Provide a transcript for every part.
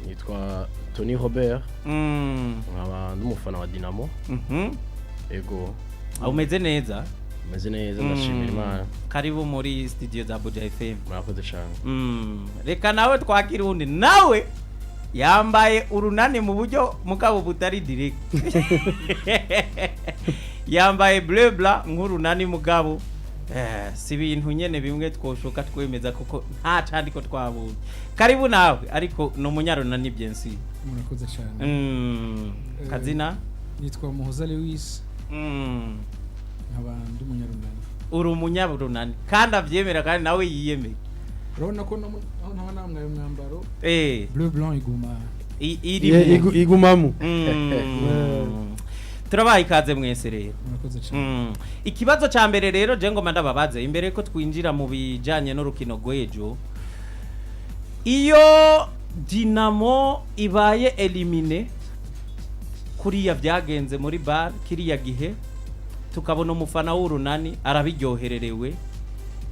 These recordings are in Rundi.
Nitwa Tony Robert, nkaba n'umufana wa Dinamo. Ego. Umeze neza? Meze neza, ndashimira Imana. Karibu muri studio za Buja FM. Murakoze cyane. Reka nawe twakira uwundi, nawe yambaye urunani mu buryo mugabo butari direct, yambaye bleu blanc nk'urunani, mugabo si ibintu nyene bimwe twoshoka twemeza kuko nta candiko twabonye. Karibu nawe, ariko ni umunyarunani, bien sûr. Murakoze cyane. Kazina? Nitwa Muhoza Lewis, nkaba ndi umunyarunani. Uri umunyarunani kandi avyemera, kandi nawe yiyemeye. Urabona ko aho ntaba nambaye umwambaro bleu blanc iguma irimo. Igumamo. Turabaha ikaze mwese rero. Murakoze cyane. Ikibazo ca mbere rero je ngoma ndababaze imbere ko twinjira mu bijanye n'urukino rw'ejo: iyo Dinamo ibaye éliminé kuriya vyagenze muri BAL kiriya gihe, tukabona umufana w'urunani arabiryohererewe,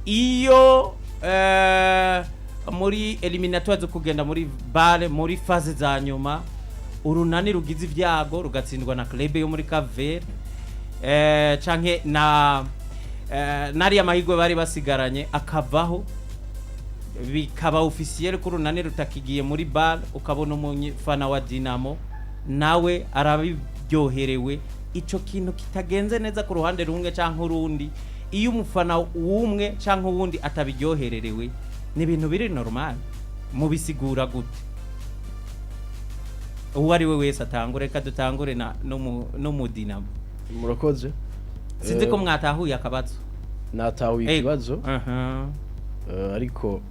iyo muri éliminatoires zo kugenda muri BAL, muri phase za nyuma, urunani rugize ibyago rugatsindwa na club yo muri Cap-Vert canke na nariya mahirwe bari basigaranye akavaho, bikaba officiel ko urunani rutakigiye muri BAL, ukabona umufana wa Dinamo nawe arabiryoherewe, ico kintu kitagenze neza ku ruhande rumwe canke urundi, iyo umufana w'umwe canke uwundi atabiryohererewe, ni ibintu biri normal? Mubisigura gute? Uwo ari we wese atangure. Reka dutangure na no mu Dinamo. Murakoze. Sinzi ko mwatahuye akabazo. Natahuye ikibazo. Ariko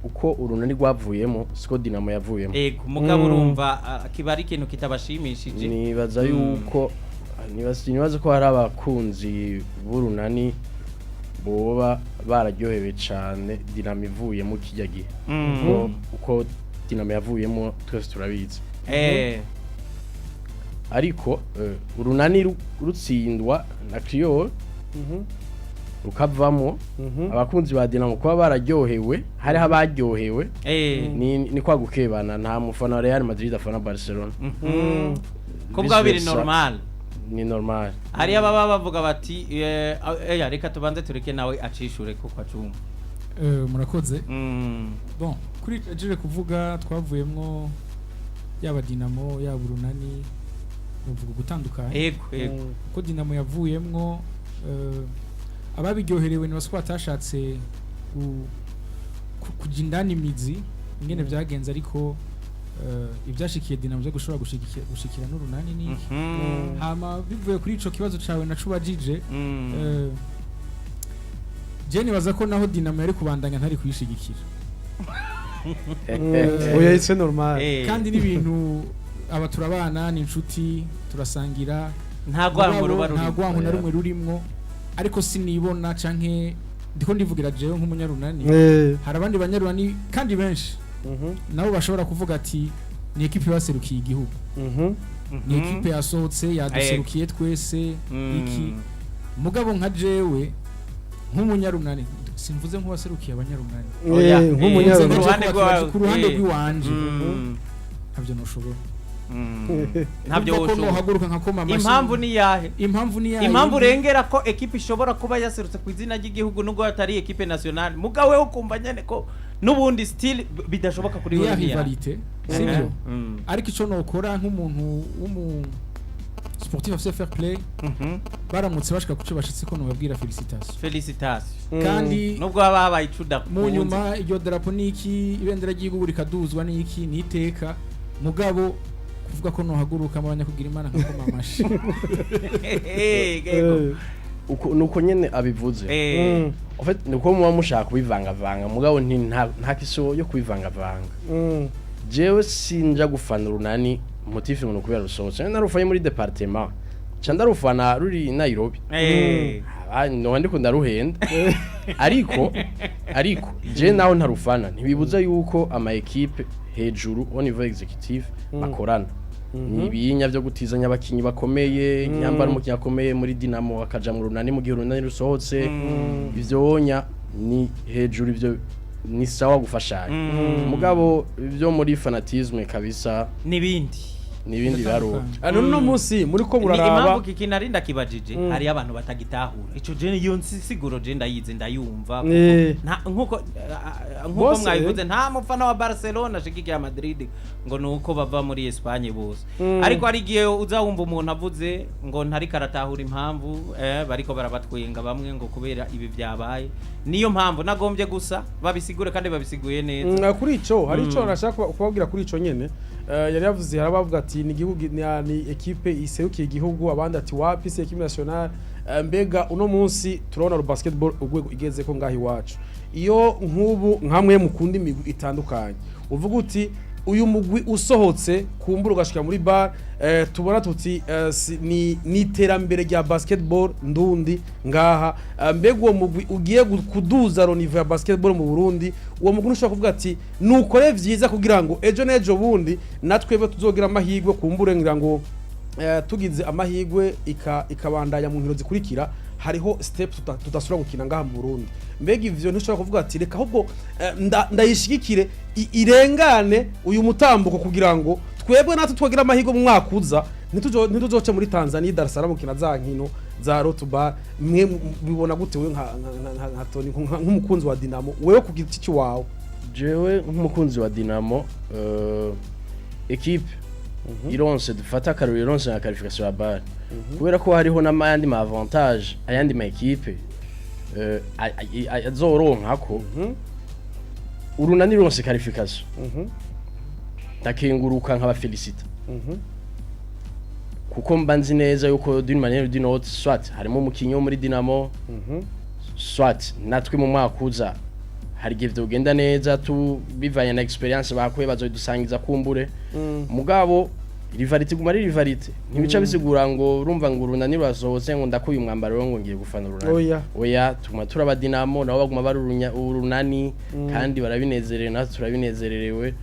uko urunani rwavuyemo siko Dinamo yavuyemo. Ego, mugabo urumva kiba ari ikintu kitabashimishije. Nibaza yuko nibaza ko hari abakunzi b'urunani boba bararyohewe cane Dinamo ivuyemo kijya gihe. Uko Dinamo yavuyemo twese turabizi. Ariko urunani rutsindwa na Kriol rukavamo, abakunzi ba Dinamo kuba bararyohewe, hariho abaryohewe, ni kwa gukebana. Nta mufana wa Real Madrid afana Barcelona. Ko bwaba biri Vice versa. normal. Ni normal. Hariyo ababa bavuga bati reka tubanze tureke nawe acishure kuko acumva. Murakoze. Bon, kuri aje kuvuga twavuyemwo, yaba Dinamo yaba urunani, nuvuga gutandukanye. Ego ego. Uko Dinamo yavuyemwo, ababiryoherewe ni ko batashatse kuja indani imizi ingene vyagenze, ariko ivyashikiye Dinamo vyo gushobora gushikira n'urunani niki. Hama bivuye kuri ico kibazo cawe naco ubajije, je nibaza ko naho Dinamo yari kubandanya ntari kuyishigikira. Oya, c'est normal. Kandi n'ibintu aba turabana, ni inshuti, turasangira. Nta rwango ruba nta rurimo. rwango na rumwe rurimwo, ariko sinibona canke ndiko ndivugira jewe nk'umunyarunani. Hari abandi banyarunani kandi benshi nabo bashobora kuvuga ati ni ekipe baserukiye igihugu, ni ekipe yasohotse yaduserukiye twese iki. Mugabo nka jewe nk'umunyarunani, simvuze nk'uwaserukiye abanyarunani, Oya, nk'umunyarunani. ku ruhande rwawe. Ku ruhande rw'iwanje, ntabyo noshobora. Ntabyo Urumva ko woshobora. nohaguruka nkakoma amashyi. Impamvu ni yahe? Impamvu ni yahe? Impamvu urengera ko ekipe ishobora kuba yaserutse ku izina ry'igihugu nubwo atari ekipe nationale, mugabo we ukumva nyene ko n'ubundi still bidashoboka kuri ni wewe ya ni yahe? rivalité, sibyo? Ariko ico nokora nk'umuntu w'umu sportif afise fair play, baramutse bashika kuco bashitse ko nobabwira félicitations. Félicitations. Kandi nubwo haba habaye icuda mu nyuma iryo darapo niki, ibendera ry'igihugu rikaduzwa niki, ni iteka. Mugabo kuvuga ko nohaguruka mu banyakugira Imana nkakoma amashi. Uko nuko nyene abivuze. En fait, nuko muba mushaka kubivangavanga, mugabo nta kiso yo kubivangavanga. Jewe sinja gufana urunani motif ngo kubera rusohotse. Narufanye muri département, ca ndarufana ruri i Nairobi. Aba noba ndiko ndaruhenda, ariko je naho ntarufana ntibibuza yuko ama équipe hejuru au niveau exécutif bakorana. Ni ibinya byo gutizanya abakinyi bakomeye, nyambara umukinyi akomeye muri Dinamo akaja mu runani mu gihe urunani rusohotse. Ivyo wonya ni hejuru ivyo. Ni sawa gufashanya, mugabo ibyo muri fanatisme kabisa n'ibindi. N'ibindi biharuro. Ah, none uno munsi muri ko Ni muraraba impamvu kiki nari ndakibajije, hariyo abantu batagitahura ico. Je iyo nsiguro je ndayizi, ndayumva kuko nkuko Bose, mwabivuze, nta mufana wa Barcelona ashigikiye Madrid ngo nuko bava muri Espagne bose. Ariko hari igihe uza wumva umuntu avuze ngo ntariko aratahura impamvu bariko barabatwenga bamwe ngo kubera ibi vyabaye. Niyo mpamvu nagombye gusa babisigure, kandi babisiguye neza. Kuri ico hari ico nashaka kubabwira kuri ico nyene. Yari yavuze, hari abavuga ati ni igihugu, ni équipe iserukiye igihugu, abandi ati wapi, c'est équipe nationale. Mbega uno munsi turabona basketball urwego igeze ko ngaho iwacu, iyo nk'ubu nkamwe mukunda imigwi itandukanye, uvuga uti uyu mugwi usohotse kumbura ugashika muri BAL, tubona tuti ni iterambere rya basketball ndundi ngaha. Mbega uwo mugwi ugiye kuduza le niveau ya basketball mu Burundi, uwo mugwi ushobora kuvuga ati nukore vyiza kugira ngo ejo n'ejo bundi natwebwe tuzogira amahirwe kumbure, ngira ngo tugize amahirwe ikabandanya mu nkino zikurikira, hariho step tudasubira gukina ngaha mu Burundi. Mbega ivyo ntushobora kuvuga ati reka ahubwo ndayishigikire irengane uyu mutambuko kugira ngo twebwe natwe twagira amahirwe mu mwaka uza ntituzoce muri Tanzania, Dar es Salaam gukina za nkino za Rotuba? Mwe bibona gute wewe nka Tony, nk'umukunzi wa Dinamo, wewe ku giti ciwawe? Jewe nk'umukunzi wa Dinamo, équipe ironse, dufata akarorero, ironse nka qualification ya BAL, kubera ko hariho n'ayandi ma avantage ayandi ma équipe azoronka ko Urunani ruronse qualification, ndakenguruka nk'abafelicita, kuko mba nzi neza yuko d'une manière ou d'une autre, soit harimo umukinyi wo muri Dinamo, soit natwe mu mwaka uza hari igihe vyogenda neza tu bivanye na expérience bakuye bazodusangiza kumbure. Mugabo rivalité iguma ari rivalité, ntibica bisigura ngo urumva ngo Urunani rurasohotse ngo ndakuye umwambaro rero ngo ngiye gufana Urunani. Oya. Oya, tuguma turaba Dinamo, nabo baguma bari Urunani, kandi barabinezerewe, natwe turabinezererewe.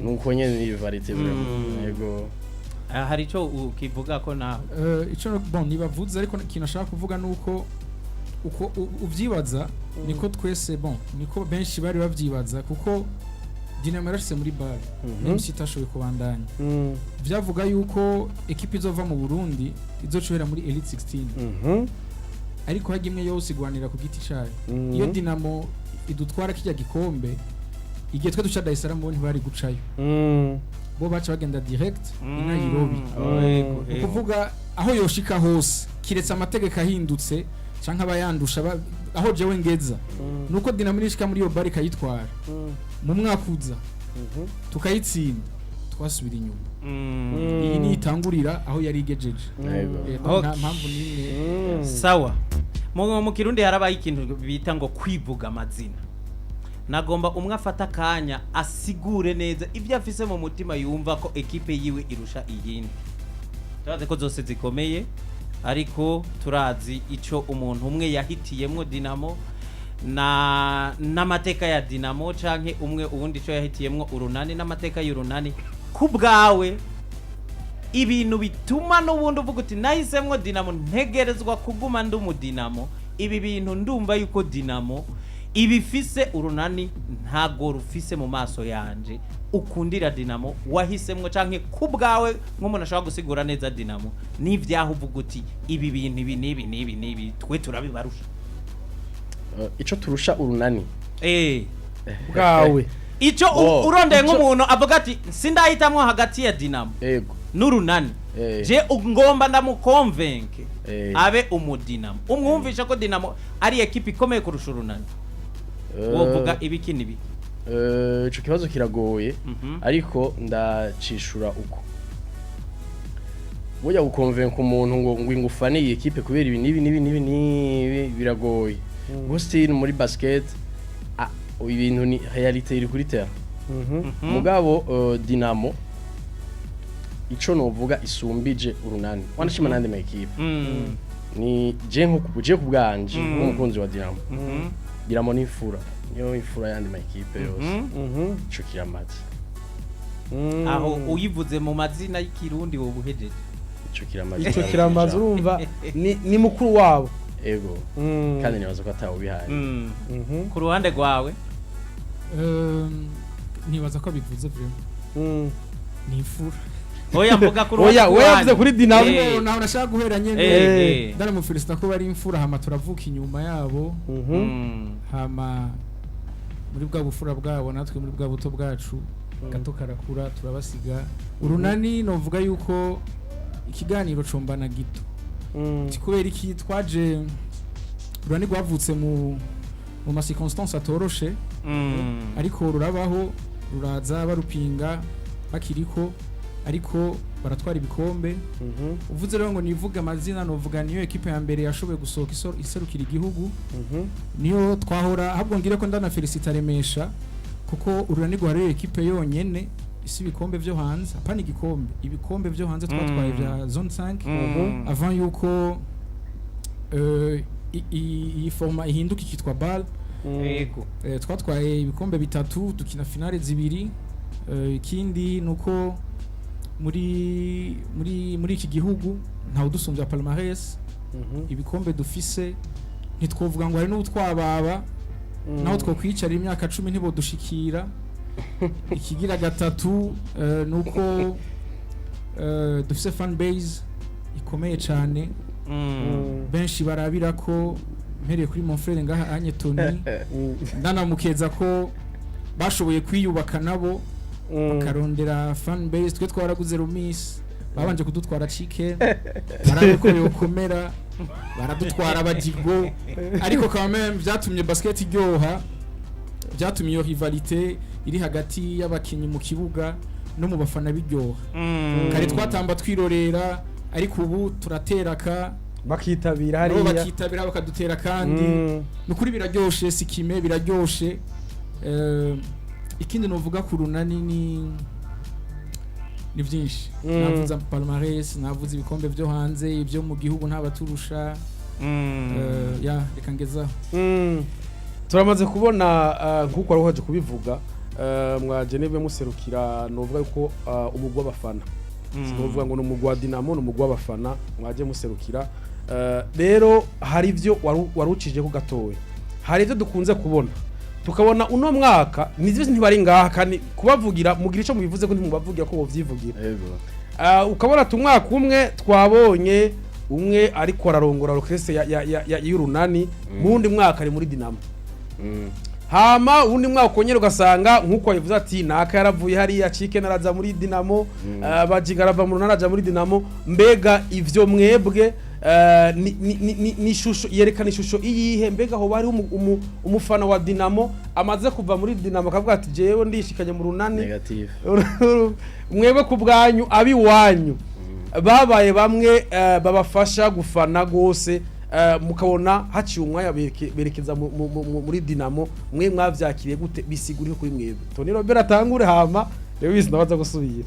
Nuko nyene ni rivalité vraiment, yego. Ah, hari ico ukivuga ko nawe? Ico bon nibavuze, ariko ikintu ashaka kuvuga nuko uko uvyibaza niko twese, bon, niko benshi bari bavyibaza, kuko Dinamo yarashitse muri BAL même itashoboye kubandanya. Vyavuga yuko ekipe izova mu Burundi izocohera muri Elite 16, ariko hajya imwe yose igwanira ku giti cayo. Iyo Dinamo idutwara kijya gikombe, igihe twe duca Dar es Salaam, bo ntibari gucayo, bo baca bagenda direct i Nairobi. Yego, Ni yego. ukuvuga aho yoshika hose, kiretse amategeko ahindutse canke abayandusha aho jewe ngeza nuko Dinamo nishika muri iyo BAL ikayitwara mu mwaka uza tukayitsinda, twasubira inyuma. Iyi ni itangurira aho yari igejeje. Yego. Nta mpamvu n'imwe. Sawa, mu Kirundi harabaye ikintu bita ngo kwivuga amazina. Nagomba umwe afata akanya asigure neza ibyo afise mu mutima, yumva ko ekipe yiwe irusha iyindi. Turazi ko zose zikomeye, ariko turazi ico umuntu umwe yahitiyemwo Dinamo na n'amateka ya Dinamo, canke umwe uwundi ico yahitiyemwo Urunani n'amateka y'Urunani. Ku bwawe, ibintu bituma n'ubundi uvuga uti nahisemwo Dinamo, ntegerezwa kuguma ndi umudinamo, ibi bintu ndumva yuko Dinamo ibifise Urunani ntago rufise mu maso yanje, ukundira Dinamo wahisemwo, canke ku bwawe nk'umuntu ashobora gusigura neza Dinamo n'ivyaho uvuga uti ibi bintu ibi n'ibi n'ibi n'ibi twe turabibarusha? Ico turusha Urunani? Bwawe. Ico Oh, urondeye nk'umuntu avuga ati sindahitamwo hagati ya Dinamo n'Urunani, je ngomba ndamukonvenke abe umudinamo, umwumvisha ko Dinamo ari ekipe ikomeye kurusha Urunani, wovuga ibiki n'ibiki? Ico kibazo kiragoye, ariko ndacishura uko burya gukonvenka umuntu ngo ingufane iyi ekipe kubera ibi n'ibi n'ibi n'ibi n'ibi biragoye. Gusa muri basket ibintu ni réalité iri kuri terrain. Mugabo Dinamo ico novuga isumbije Urunani, wanashima n'andi ma ekipe, ni je nko je ku bwanje nk'umukunzi wa Dinamo, Dinamo ni imfura, niyo imfura y'andi ma ekipe yose. Ico kiramaze. Aho uyivuze mu mazina y'Ikirundi wowe uhejeje. Ico kiramaze. Ico kiramaze, urumva ni mukuru wabo. Ego, kandi nibaza ko atawe ubihaye. Ku ruhande rwawe? Nibaza ko abivuze vraiment. Ni imfura. Oya, mvuga kuri Oya, we yavuze kuri Dinamo. Naho nashaka guhera nyene. Ndanamufelicita ko bari imfura, hama turavuka inyuma yabo. Hama muri bwa bufura bwabo, natwe muri bwa buto bwacu, gato karakura, turabasiga. Urunani, novuga yuko ikiganiro combana gito. Ti kubera iki twaje? Urunani rwavutse mu ma circonstances atoroshe, ariko rurabaho, ruraza barupinga bakiriko, ariko baratwara ibikombe. Uvuze rero ngo nivuge amazina, novuga niyo ekipe ya mbere yashoboye gusohoka iserukira igihugu. Niyo twahora, ahubwo ngire ko ndana felicita Remesha, kuko Urunani rwari ekipe yonyene isi ibikombe vyo hanze, apana igikombe, ibikombe vyo hanze twatwaye vya zone 5 avant yuko iyi format ihinduka ikitwa BAL. Twatwaye ibikombe bitatu, dukina finale zibiri. Ikindi nuko muri iki gihugu ntawe udusumbya palmarès. Ibikombe dufise, ntitwovuga ngo hari n'utwababa, naho twokwicara imyaka 10 ntibodushikira. Ikigira gatatu nuko dufise fan base ikomeye cyane. Benshi barabira ko, mpereye kuri mon frère ngaha anye Tony, ndanamukeza ko bashoboye kwiyubaka nabo, bakarondera fan base. Twe twaraguze Rumis, babanje kudutwara chicken, barabe ko yokomera, baradutwara abajigo, ariko quand même byatumye basket iryoha, byatumye iyo rivalité iri hagati y'abakinyi mu kibuga no mu bafana biryoha. Kare twatamba twirorera, ariko ubu turateraka. Bakitabira nabo hariya. Bakitabira, bakadutera kandi. Nukuri biraryoshe, sikime biraryoshe. Ikindi novuga ku Runani ni byinshi. Navuze palmarès, navuze ibikombe byo hanze, ibyo mu gihugu ntabaturusha. Ya, reka ngezaho. Turamaze kubona, nk'uko wari uhaje kubivuga, mwaje nibe muserukira, novuga yuko umugwi w'abafana, sinovuga ngo ni umugwi wa Dinamo, ni umugwi w'abafana mwaje muserukira. Rero hari ivyo wari ucije ko gatoya, hari ivyo dukunze kubona, tukabona uno mwaka nivyo ntibari ngaha, kandi kubavugira mugira ico mubivuze ko ntimubavugira ko bovyivugira. Yego. Ukabona ati umwaka umwe twabonye umwe ariko ararongora orchestre ya y'Urunani, mu wundi mwaka ari muri Dinamo. Hama uwundi mwaka ukongera ugasanga nk'uko yabivuze ati naka yaravuye hariya, Cike naraza muri Dinamo, Bajiga arava mu Runani aja muri Dinamo. Mbega ivyo mwebwe ni ishusho yerekana ishusho iyihe? Mbega hoba hariho umufana wa Dinamo amaze kuva muri Dinamo akavuga ati jewe ndishikanye mu Runani? Negative. Mwebwe ku bwanyu, abiwanyu babaye bamwe babafasha gufana gose, mukabona haciye umwanya berekeza muri Dinamo, mwe mwavyakiriye gute? Bisiguriye kuri mwebwe? Tony Robert atangure, hama Lewis nabaza gusubira.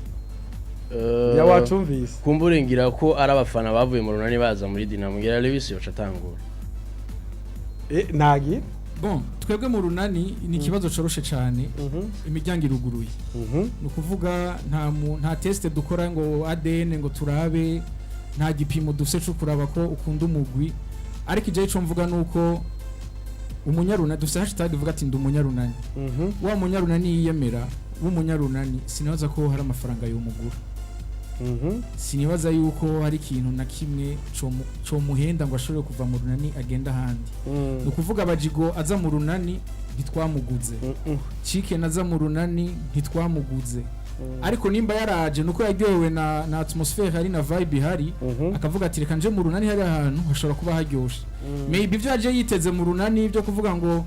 Ya, wacumvise. Kumbure ngira ko ari abafana bavuye mu Runani baza muri Dinamo, ngira Lewis yoca atangura. Ntagira. Bon, twebwe mu Runani ni ikibazo coroshe cyane, imiryango iruguruye. Ni ukuvuga nta test dukora ngo ADN, ngo turabe, nta gipimo dufise cyo kuraba ko ukunda umugwi. Ariko ijya ico mvuga nuko umunyarunani, dufise hashtag ivuga ati ndi umunyarunani. Wa munyarunani yiyemera w'umunyarunani, sinibaza ko hari amafaranga yomugura. Sinibaza yuko hari ikintu na kimwe comuhenda ngo ashobore kuva mu Runani agenda ahandi. Ni ukuvuga Abajigo aza mu Runani ntitwamuguze, Chicken aza mu Runani ntitwamuguze, ariko nimba yaraje nuko yaryohewe na atmosphere hari na vibe ihari, akavuga ati reka nje mu Runani, hari ahantu hashobora kuba haryoshe. Maybe ibyo yaje yiteze mu Runani byo kuvuga ngo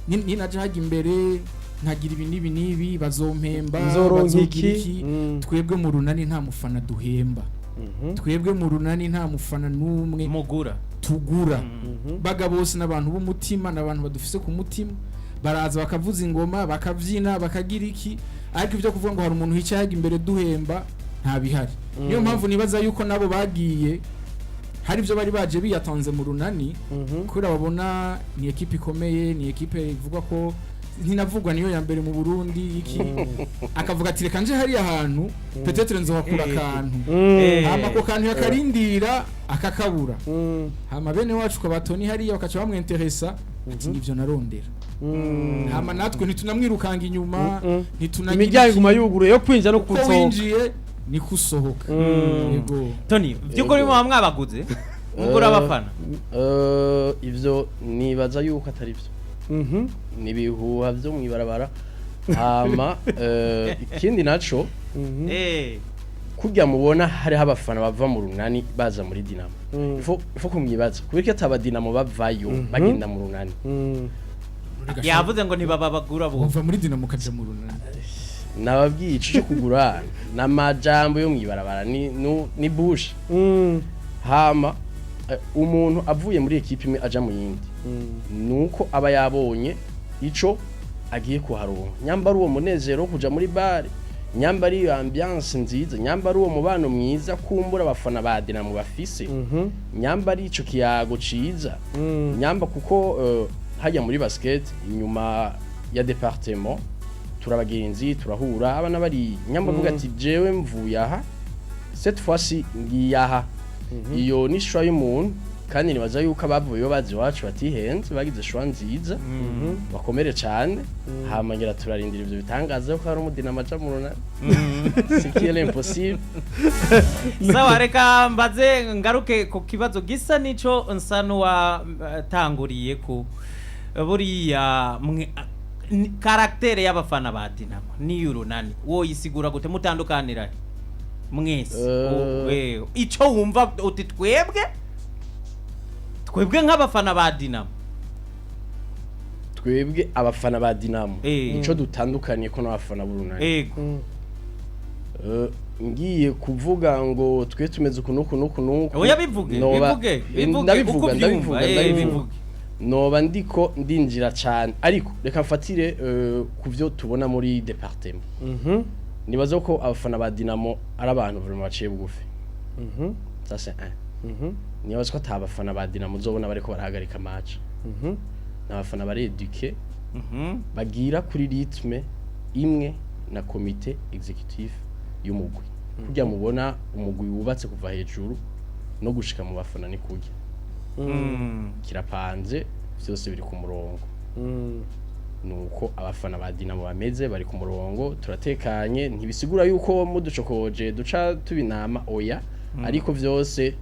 ninaje hajya imbere nkagira ibi n'ibi n'ibi, bazompemba, nzoronka bazogira iki. iki. Twebwe mu Runani nta mufana duhemba. Twebwe mu Runani nta mufana n'umwe mugura. Tugura. Baga bose n'abantu b'umutima, n'abantu badufise ku mutima, baraza bakavuza ingoma, bakabyina, bakagira iki, ariko ibyo kuvuga ngo hari umuntu hicaye hajya imbere duhemba, nta bihari. Niyo mpamvu nibaza yuko nabo bagiye hari ibyo bari baje biyatanze mu Runani, kubera babona ni ekipe ikomeye, ni ekipe ivugwa ko ntinavugwa niyo ya mbere mu Burundi iki, akavuga ati reka nje hariya hantu, peut-être nzohakura akantu. Hama ako kantu yakarindira akakabura. Hama bene wacu kwa batoni hariya bakaca bamwenteresa ati nivyo narondera. Hama natwe ntitunamwirukanga inyuma, ntitunagira Imiryango iki. iguma yuguruye yo kwinjira no Uko gusohoka. winjiye niko usohoka. Yego. Tony, by'ukuri muba mwabaguze, mugura abafana? Ivyo nibaza yuko atari byo, ni ibihuha vyo mw'ibarabara. Hama ikindi naco, kurya mubona hariho abafana bava mu Runani baza muri Dinamo, ifo kumwibaza kubera ko ataba Dinamo bavayo bagenda mu Runani. Yavuze ngo ntibababagura bo. Uva muri Dinamo ukaja mu Runani? Nababwiye ico cyo kugura n'amajambo yo mw'ibarabara ni ni bush. Hama umuntu avuye muri ekipe imwe aja mu yindi, nuko aba yabonye ico agiye kuharonka, nyamba ari uwo munezero wo kuja muri bare, nyamba ari iyo ambiance nziza, nyamba ari uwo mubano mwiza kumbura abafana ba Dinamo bafise, nyamba ari ico kiyago ciza, nyamba kuko hajya muri basket inyuma ya département turabagenzi, turahura abana bari, nyamba avuga ati jewe mvuye aha, cette fois-ci ngiye aha, iyo ni choix y'umuntu. Kandi nibaza yuko abavuyeyo bazi iwacu batihenze, bagize choix nziza, bakomere cane. Hama ngira turarindira ivyo bitangaza ko hari umudinamo aja mu Runani, ce qui est l'impossible. Sawa, reka mbaze ngaruke ku kibazo gisa nico nsa n'uwatanguriye ku buriya caractère y'abafana ba Dinamo n'iy'Urunani, woyisigura gute? Mutandukanira he mwese? Ico wumva uti twebwe nk'abafana ba Dinamo. Twebwe abafana ba Dinamo, ico dutandukaniye ko n'abafana b'Urunani, ego ngiye kuvuga ngo twe tumeze uku n'uku n'uku n'uku, Oya, bivuge, bivuge, bivuge uko ndabivuga, ubyumva, ndabivuga, ndabivuga. Bivuge. Noba ndiko ndinjira cyane, ariko reka mfatire ku byo tubona muri département. Nibaza ko abafana ba Dinamo ari abantu vraiment baciye bugufi. Ça c'est un. Nibaza ko ata bafana ba Dinamo uzobona bariko barahagarika match. Ni abafana bari éduqué, bagira kuri rythme imwe na comité exécutif y'umugwi. Kurya mubona umugwi wubatse kuva hejuru no gushika mu bafana, ni kurya kirapanze, vyose biri ku murongo. Nuko abafana ba Dinamo bameze, bari ku murongo, turatekanye. Ntibisigura yuko muducokoje duca tubinama, oya, ariko vyose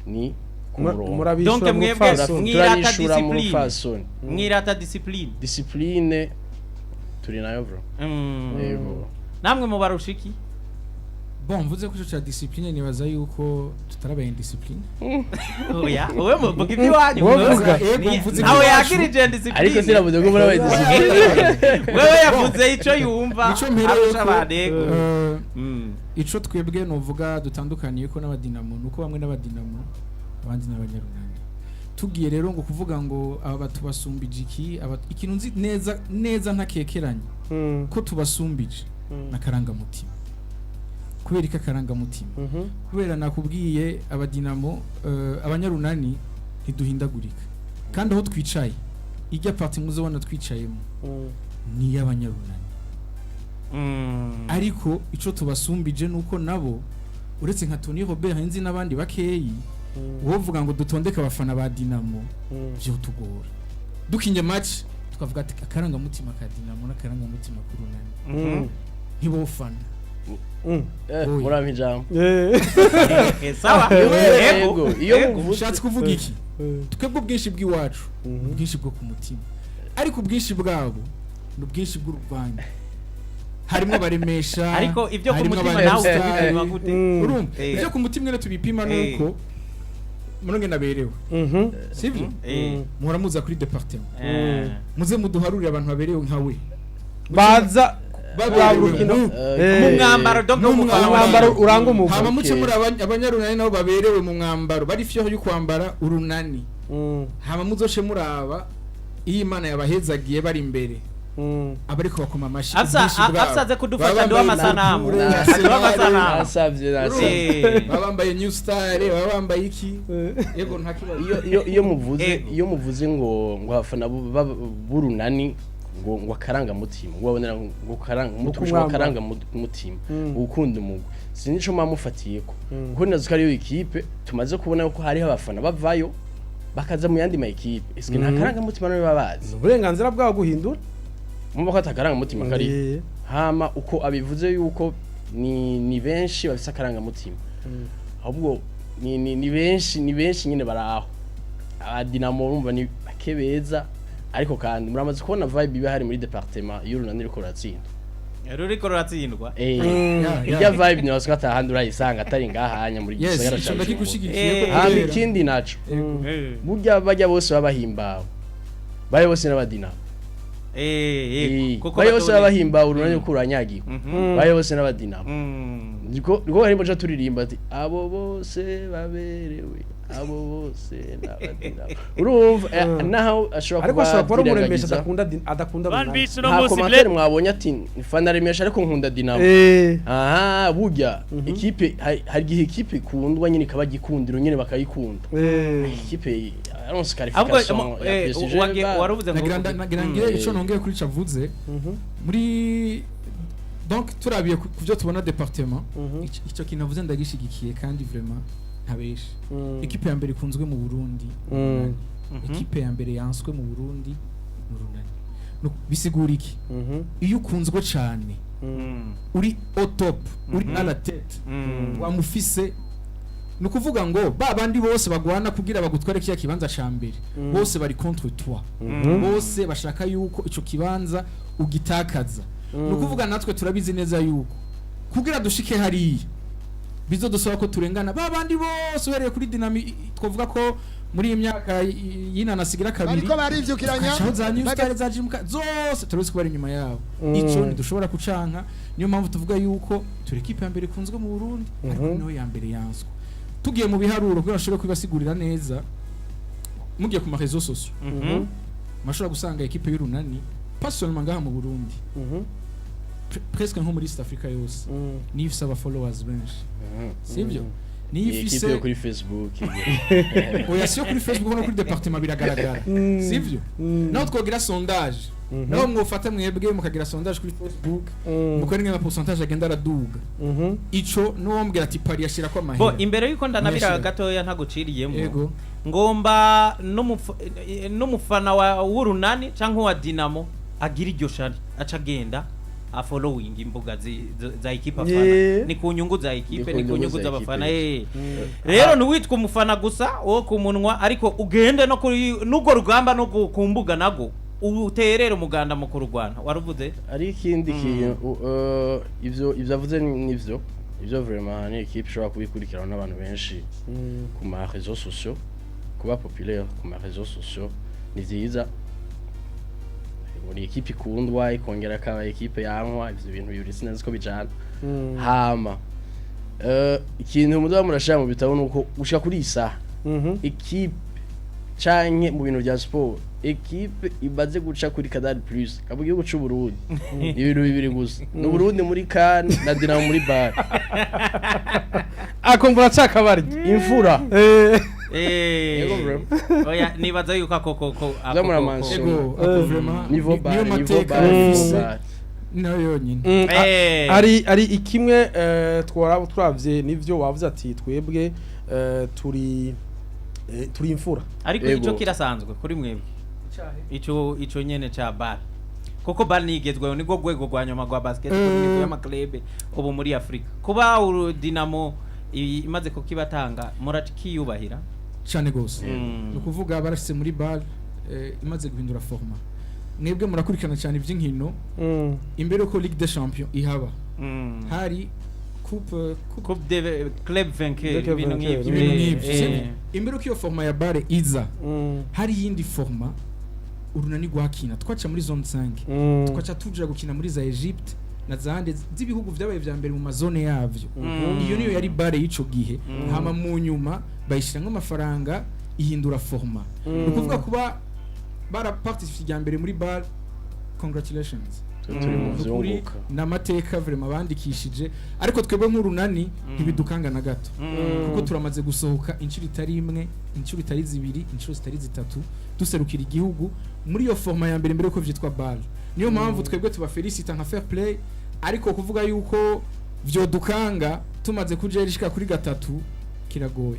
ni ku murongo. Murabishura Donc mu mwebwe rupfasoni. mwirata Turabishura mu discipline. rupfasoni. Mwirata discipline. Discipline turi nayo bro. Yego. Namwe mubarusha iki? Bon, mvuze ko ico ca discipline, nibaza yuko tutarabaye indiscipline. Oya, wowe muvuga iby'iwanyu. Wowe vuga. Yego, mvuze Ntawe iby'iwacu. yakirije discipline. Ariko sinavuze ko muri aba discipline. Wewe yavuze ico yumva Nico mpereye arusha ko, abantu, yego. Ico twebwe novuga dutandukaniye ko n'abadinamo nuko bamwe n'abadinamo, abandi n'abanyarunani. Tugiye rero ngo kuvuga ngo aba tubasumbije iki, aba ikintu nzi neza neza ntakekeranye ko tubasumbije n'akarangamutima. Kubera iki akarangamutima? Kubera nakubwiye, abadinamo, abanyarunani ntiduhindagurika, kandi aho twicaye, ijya partie muzobona twicayemo ni iy'abanyarunani. Ariko ico tubasumbije nuko nabo, uretse nka Tony Robert nzi n'abandi bakeyi, wovuga ngo dutondeke abafana ba Dinamo, vyotugora. Dukinye match tukavuga ati akarangamutima ka Dinamo n'akarangamutima k'Urunani, ntibofana. Oya. Murampa ijambo. Sawa. Yego, iyo Yego. muvuze Ushatse kuvuga iki? Twebwe ubwinshi bw'iwacu ni ubwinshi bwo ku mutima, ariko ubwinshi bwabo ni ubwinshi bw'uruvange, harimo abaremesha, Ariko ibyo ku harimo mutima nawe abanyasitari. ubipima gute? Urumva, ibyo ku mutima rero tubipima nuko muronge naberewe, sivyo? Muhora muza kuri département, muze muduharurire abantu baberewe nka we. Baza Baberewe urukino. Mu mwambaro, donc Mu umufana wa mwambaro Dinamo. uranga umugwi. Hama muce Okay. muri abanyarunani nabo baberewe mu mwambaro, bari fiers yo kwambara Urunani. Hama muzoce muraba iyo Imana yabahezagiye bari imbere, abariko bakoma amashi, ubwinshi bwabo. Afsa aze kudufasha, Baba duha bambaye amasanamu. Liverpool, Duha Arsenal, amasanamu. Nasavye, nasavye. baba bambaye New Style, baba bambaye iki, yego, nta kibazo. Iyo muvuze, Ego. iyo muvuze ngo abafana b'Urunani ngo akarangamutima, ngo babonera ngo karanga mutima, Kumwambaro. akaranga mutima ukunda umugwi, sinzi ico mwamufatiye ko, kuko nazi ko ariyo ekipe tumaze kubona ko hariho abafana bavayo. Bakaza mu yandi ma équipe, eske nta karangamutima nawe baba bazi? Ni uburenganzira bwabo guhindura. Mumva ko atakarangamutima kari. Hama uko abivuze yuko ni benshi bafise akarangamutima, ahubwo ni benshi nyine baraho. Aba Dinamo urumva ni bake beza, ariko kandi muramaze kubona vibe iba hari muri département iyo Urunani ruriko ruratsinda. Ruriko ruratsindwa. Irya vibe ni wasika atahandi urayisanga atari ngahanya muri gisagara ico ca Bujumbura. ndakigushigikiye ko Hama kubera- ikindi naco, burya bajya bose babahimbawe, bari bose n'abadinamo. Kuko Bari bose batone- babahimbawe, Urunani ruriko ruranyagirwa, bari bose n'abadinamo. Niko harimo ca turirimba ati abo bose baberewe, abo bose n'abadinamo. Urumva, naho ashobora Ariko ashobora kuba ari umuremesha kubyirengagiza. adakunda Van Runani. Beach uno Nta munsi commentaire Blaise mwabonye ati fana Remesha ariko nkunda Dinamo. Aha burya ekipe hari igihe ekipe ikundwa nyine ikaba gikundiro nyine bakayikunda. Ekipe yaronse Ahubwo qualification ya PSG. Waruvuze ngo Nagira ngire ico nongeye kuri ico avuze muri, donc turabiye ku byo tubona département, ico kintu avuze ndagishigikiye kandi vraiment ntabeshe. Ekipe ya mbere ikunzwe mu Burundi ni Urunani. Ekipe ya mbere yanswe mu Burundi ni Urunani. Bisigura iki? Iyo ukunzwe cane, uri au top, uri à la tête, wamufise, ni ukuvuga ngo ba bandi bose bagwana kugira bagutware kiya kibanza ca mbere, bose bari contre toi, bose bashaka yuko ico kibanza ugitakaza. Ni ukuvuga natwe turabizi neza yuko kugira dushike hariya bizodusaba ko turengana ba bandi bose, uhereye kuri Dinamo twavuga ko muri iyi myaka y'inanasi igira kabiri, Bariko barivyukiranya. tugacaho za New Star, za Jimuka zose, turabizi ko bari inyuma yabo. Ico ntidushobora kucanka. Niyo mpamvu tuvuga yuko turi ekipe ya mbere ikunzwe mu Burundi, ariko niyo ya mbere yanswe. Tugiye mu biharuro kugira bashobore kubibasigurira neza, mugiye ku ma réseaux sociaux, mashobora gusanga ekipe y'Urunani, pas seulement ngaha mu Burundi, presque nko muri East Africa yose, niyo ifise aba followers benshi, sivyo? Niyo Ni ifise ekipe yo kuri Facebook. Oya, siyo kuri Facebook, no kuri département biragaragara, sivyo? Naho twogira sondage, naho mwofata mwebwe mukagira sondage kuri Facebook, mukora ingene pourcentage agenda araduga, ico nuwombwira ati pari yashirako Bo amahera. imbere yuko ndanabira Mwashira. gatoya ntaguciriyemo, ngomba n'umufana wa w'Urunani canke wa Dinamo agira iryo shari, aca agenda a following imbuga za ekipe afana. Ni ku nyungu za ekipe, ni ku nyungu za z'abafana. ekipe. Rero ntiwitwe umufana gusa wo ku munwa, ariko ugende no kuri n'urwo rugamba no ku mbuga nago uterere umuganda mu kurugwana. Waruvuze. Ari ikindi kintu, ivyo avuze nivyo, ivyo vraiment ni ekipe ishobora kubikurikirana n'abantu benshi ku ma réseaux sociaux. Kuba populaire ku ma réseaux sociaux ni vyiza. Ngo ni ekipe ikundwa ikongera akaba ekipe yankwa, ivyo bintu bibiri sinzi ko bijana. Hama ikintu muzoba murashira mu bitabo nuko gushika kuri iyi saha, ekipe canke mu bintu vya sport, ekipe imaze guca kuri Canal Plus mu gihugu c'u Burundi ni ibintu bibiri gusa: ni Burundi muri CAN na Dinamo muri BAL. Akumva uracakabarya. Imfura. Yego, bro. Oya, nibaza yuko ako koko ako Zamura koko. amanso. Ego, ako vraiment niveau niyo BAL, niveau mateka BAL, niveau bafise, BAL. nayo yonyine. Ari ikimwe, twara turavye nivyo wavuze ati twebwe turi imfura. Ariko Yego. ico kirasanzwe kuri mwebwe, ico nyene ca BAL, kuko BAL nigezweho, nibwo rwego rwa nyuma rwa basket kuri niveau y'ama club ubu muri Afrika. Kuba uru Dinamo imaze kukibatanga, murakiyubahira? Cyane gose. Ni ukuvuga barashyize muri BAL, imaze guhindura format. Mwebwe murakurikirana cyane iby'inkino. Imbere yuko Ligue des Champions ihaba, hari coupe Coupe de Club Vainqueur, De Club ibintu Vainqueur, nk'ivyo. Ibintu nk'ibyo, sibyo? Imbere yuko iyo format ya BAL iza, hari iyindi format Urunani rwakina. Twaca muri zone 5, tukaca tuja gukina muri za Egypte na zande z'ibihugu vyabaye vya mbere mu ma zone yavyo. Iyo niyo yari BAL y'ico gihe. Hama mu nyuma bayishiramwo amafaranga, ihindura format. Ni ukuvuga kuba baraparticipe rya mbere muri BAL, congratulations. Twe turi mu Ni ukuri, vyunguka. ni amateka vraiment bandikishije, ariko twebwe nk'Urunani ntibidukanga na gato, kuko turamaze gusohoka inshuro itari imwe, inshuro itari zibiri, inshuro zitari zitatu, duserukira igihugu muri iyo format ya mbere mbere yuko vyitwa BAL. Niyo mpamvu twebwe tubafelicita nka fair play, ariko kuvuga yuko vyodukanga tumaze kuja rishika kuri gatatu. Kiragoye,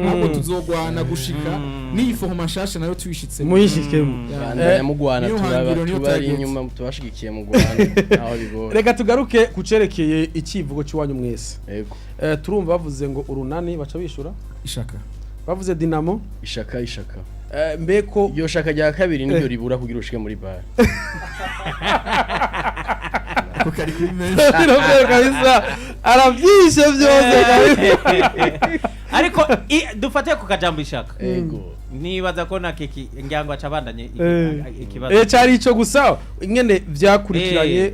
ahubwo tuzogwana gushika n'iyi format nshasha nayo tuyishitsemo. Muyishikemo. Ya. Bandanya mugwana. Niyo turaba hangiro, niyo tubari target. inyuma, tubashigikiye mu Rwanda aho bigora. Reka tugaruke ku cerekeye icivugo cy'iwanyu mwese. Yego. Turumva bavuze ngo Urunani, baca bishura Ishaka. Bavuze Dinamo, Ishaka, ishaka. Mbeko Iryo shaka rya kabiri niryo ribura kugira ushike muri bare. Ako kari kuri menshi. Biravye kabisa, aravyishe vyose kabisa. Ariko dufate ku kajambo ishaka. Yego. Nibaza ko na keki ngira ngo acabandanye ikibazo. Cari ico gusa ingene vyakurikiranye.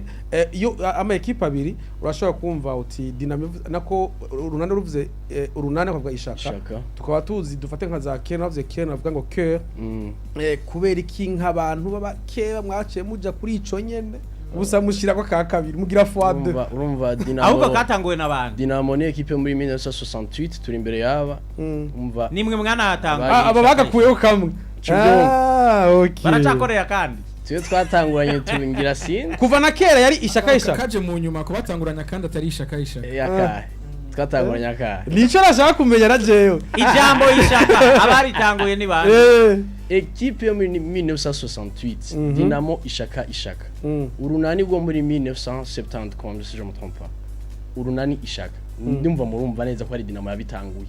Iyo ama ekipe abiri urashobora kumva uti Dinamo nako Urunani ruvuze, Urunani bakavuga Ishaka. Ishaka. Tukaba tuzi, dufate nka za Kera, bavuze Kera bavuga ngo cœur. Kubera iki nk'abantu baba kera mwaciye muja kuri ico nyene gusa mushirako ka kabiri mugira fois deux? Urumva Ahubwo Dinamo katanguwe n'abandi. Dinamo ni ekipe muri 1968, turi imbere yaba. Umva. Nimwe mwanahatangwa. Aba bagakuyeho kamwe. Cubyumva. Ah, okay. Baracakorera kandi. Twe twatanguranye tungira sin Kuva na kera yari Ishaka, Ishaka. Kaje mu nyuma kubatanguranya kandi atari Ishaka, Ishaka. Yakahe twatanguranye akahe? Nico nashaka kumenya na jewe. Ijambo ishaka abaritanguye ni bande? Ekipe yo muri 1968, Dinamo, Ishaka, Ishaka. Urunani rwo muri 1970 comme si je me trompe pas, Urunani, Ishaka. Ndumva murumva neza ko ari Dinamo yabitanguye.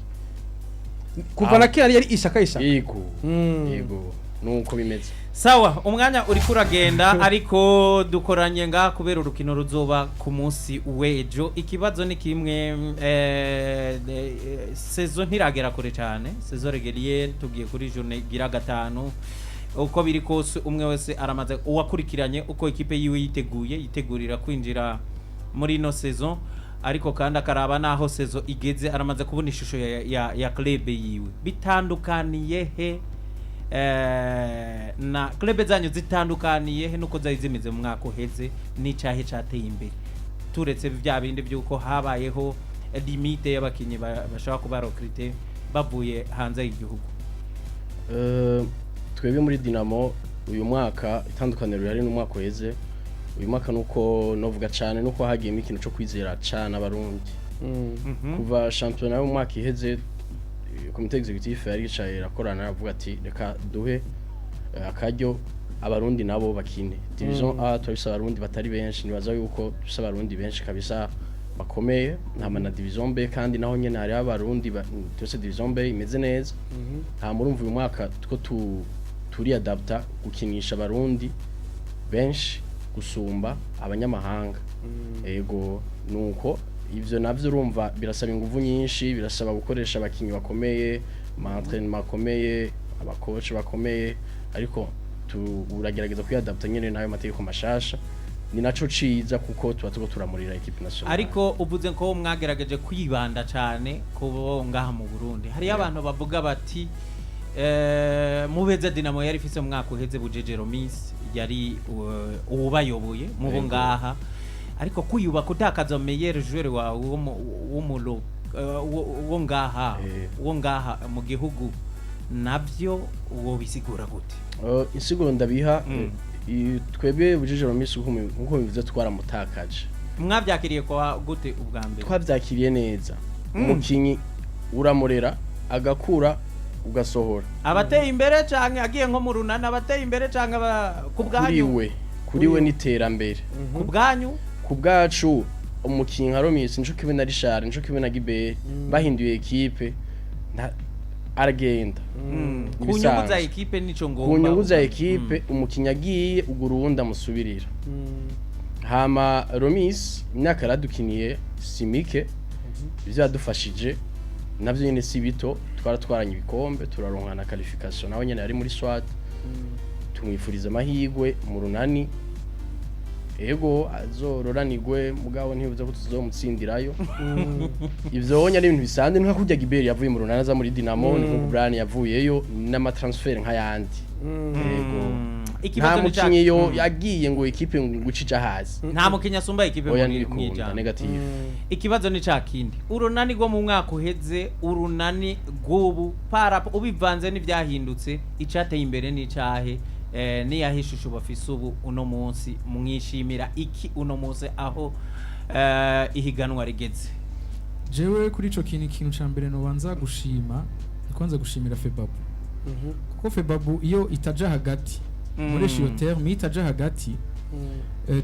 Kuva na kera yari Ishaka, Ishaka. Yego. Yego, nuko bimeze. Sawa, umwanya uriko uragenda, ariko dukoranye nga kubera urukino ruzoba ku munsi w'ejo. Ikibazo ni kimwe, saison ntiragera kure cyane, saison régulière tugiye kuri journée igira gatanu. Uko biri kose umwe wese aramaze uwakurikiranye uko ikipe yiwe yiteguye, yitegurira kwinjira muri ino saison, ariko kandi akaraba naho saison igeze, aramaze kubona ishusho ya club yiwe. Bitandukaniye he na club zanyu, zitandukaniye he nuko zari zimeze mu mwaka uheze? N'icahe cateye imbere turetse bya bindi by'uko habayeho limite y'abakinyi bashobora kuba recruter bavuye hanze y'igihugu? Twebwe muri Dinamo uyu mwaka, itandukaniro rihari n'umwaka uheze uyu mwaka nuko novuga cane nuko hagiyemo ikintu co kwizera cane Abarundi. Kuva shampiyona y'umwaka iheze, comité exécutif yari yicaye irakorana, avuga ati reka duhe akaryo Abarundi nabo bakine division A. Turabise Abarundi batari benshi, nibaza yuko dufise Abarundi benshi kabisa bakomeye ntama na division B, kandi naho nyene hariho Abarundi turetse division B imeze neza. Nta murumva uyu mwaka two turi adapta gukinisha Abarundi benshi gusumba abanyamahanga. Ego, nuko ivyo navyo urumva birasaba inguvu nyinshi, birasaba gukoresha abakinyi bakomeye, ama entraînement akomeye, abakoci bakomeye, ariko uragerageza kwiyadapta nyene n'ayo mategeko mashasha. Ni naco ciza kuko tuba turiko turamurira équipe nationale. Ariko uvuze ko mwagerageje kwibanda cyane ku bo ngaha mu Burundi, hariyo abantu bavuga bati mubeze Dinamo yari ifise mu mwaka uheze Bujejero Miss yari uwubayoboye mubo ngaha, ariko kwiyubaka utakaza meilleur joueur wawe wo mu wo ngaha wo ngaha mu gihugu, navyo wo bisigura gute? Insiguro ndabiha, twebwe Bujejero Miss nkuko bivuze twaramutakaje. Mwabyakiriye kwa gute ubwa mbere? Twabyakiriye neza. Umukinyi uramurera agakura ugasohora. Abateye imbere canke agiye nko mu Runana, abateye imbere canke ku Kuri bwanyu? we, kuri we n'iterambere. Ku bwanyu? Ku bwacu, umukinyi nka Romis nico kimwe na Richard, nico kimwe na Gibert, bahinduye ekipe aragenda. Ku nyungu Ibisanzwe. za ekipe nico ngomba. Ku nyungu za ekipe, umukinyi agiye ugura uwundi amusubirira. Hama Romis imyaka yaradukiniye si mike, ivyo yadufashije navyo nyene si bito. Twaratwaranye ibikombe, turaronka na qualification, nawe nyene yari muri SWAT. Tumwifuriza amahirwe mu Runani. Ego, azororanigwe, mugabo ntibuze ko tuzomutsindirayo. Ivyo wonya ari ibintu bisanzwe, nka kurya Gibert yavuye mu Runani aza muri Dinamo, ni nkuko Brian yavuyeyo, n'amatransfer nk'ayandi. Ego. Nta Ikibazo ni mukinyi yo yagiye ngo ekipe ngo gucija hasi. Nta mukinyi asumba ekipe Oya, muri ntibikunda. mwijana. Negative. Ikibazo ni ca kindi: Urunani rwo mu mwaka uheze, Urunani rw'ubu, parapo ubivanze n'ivyahindutse, icateye imbere n'icahe? Niyahe ishusho bafise ubu uno munsi? Mwishimira iki uno munsi aho ihiganwa rigeze? Jewe kuri ico kintu, ikintu ca mbere nobanza gushima ni kwanza gushimira FEBABU, kuko FEBABU iyo itaja hagati, nkoresha iyo terme, iyo itaja hagati,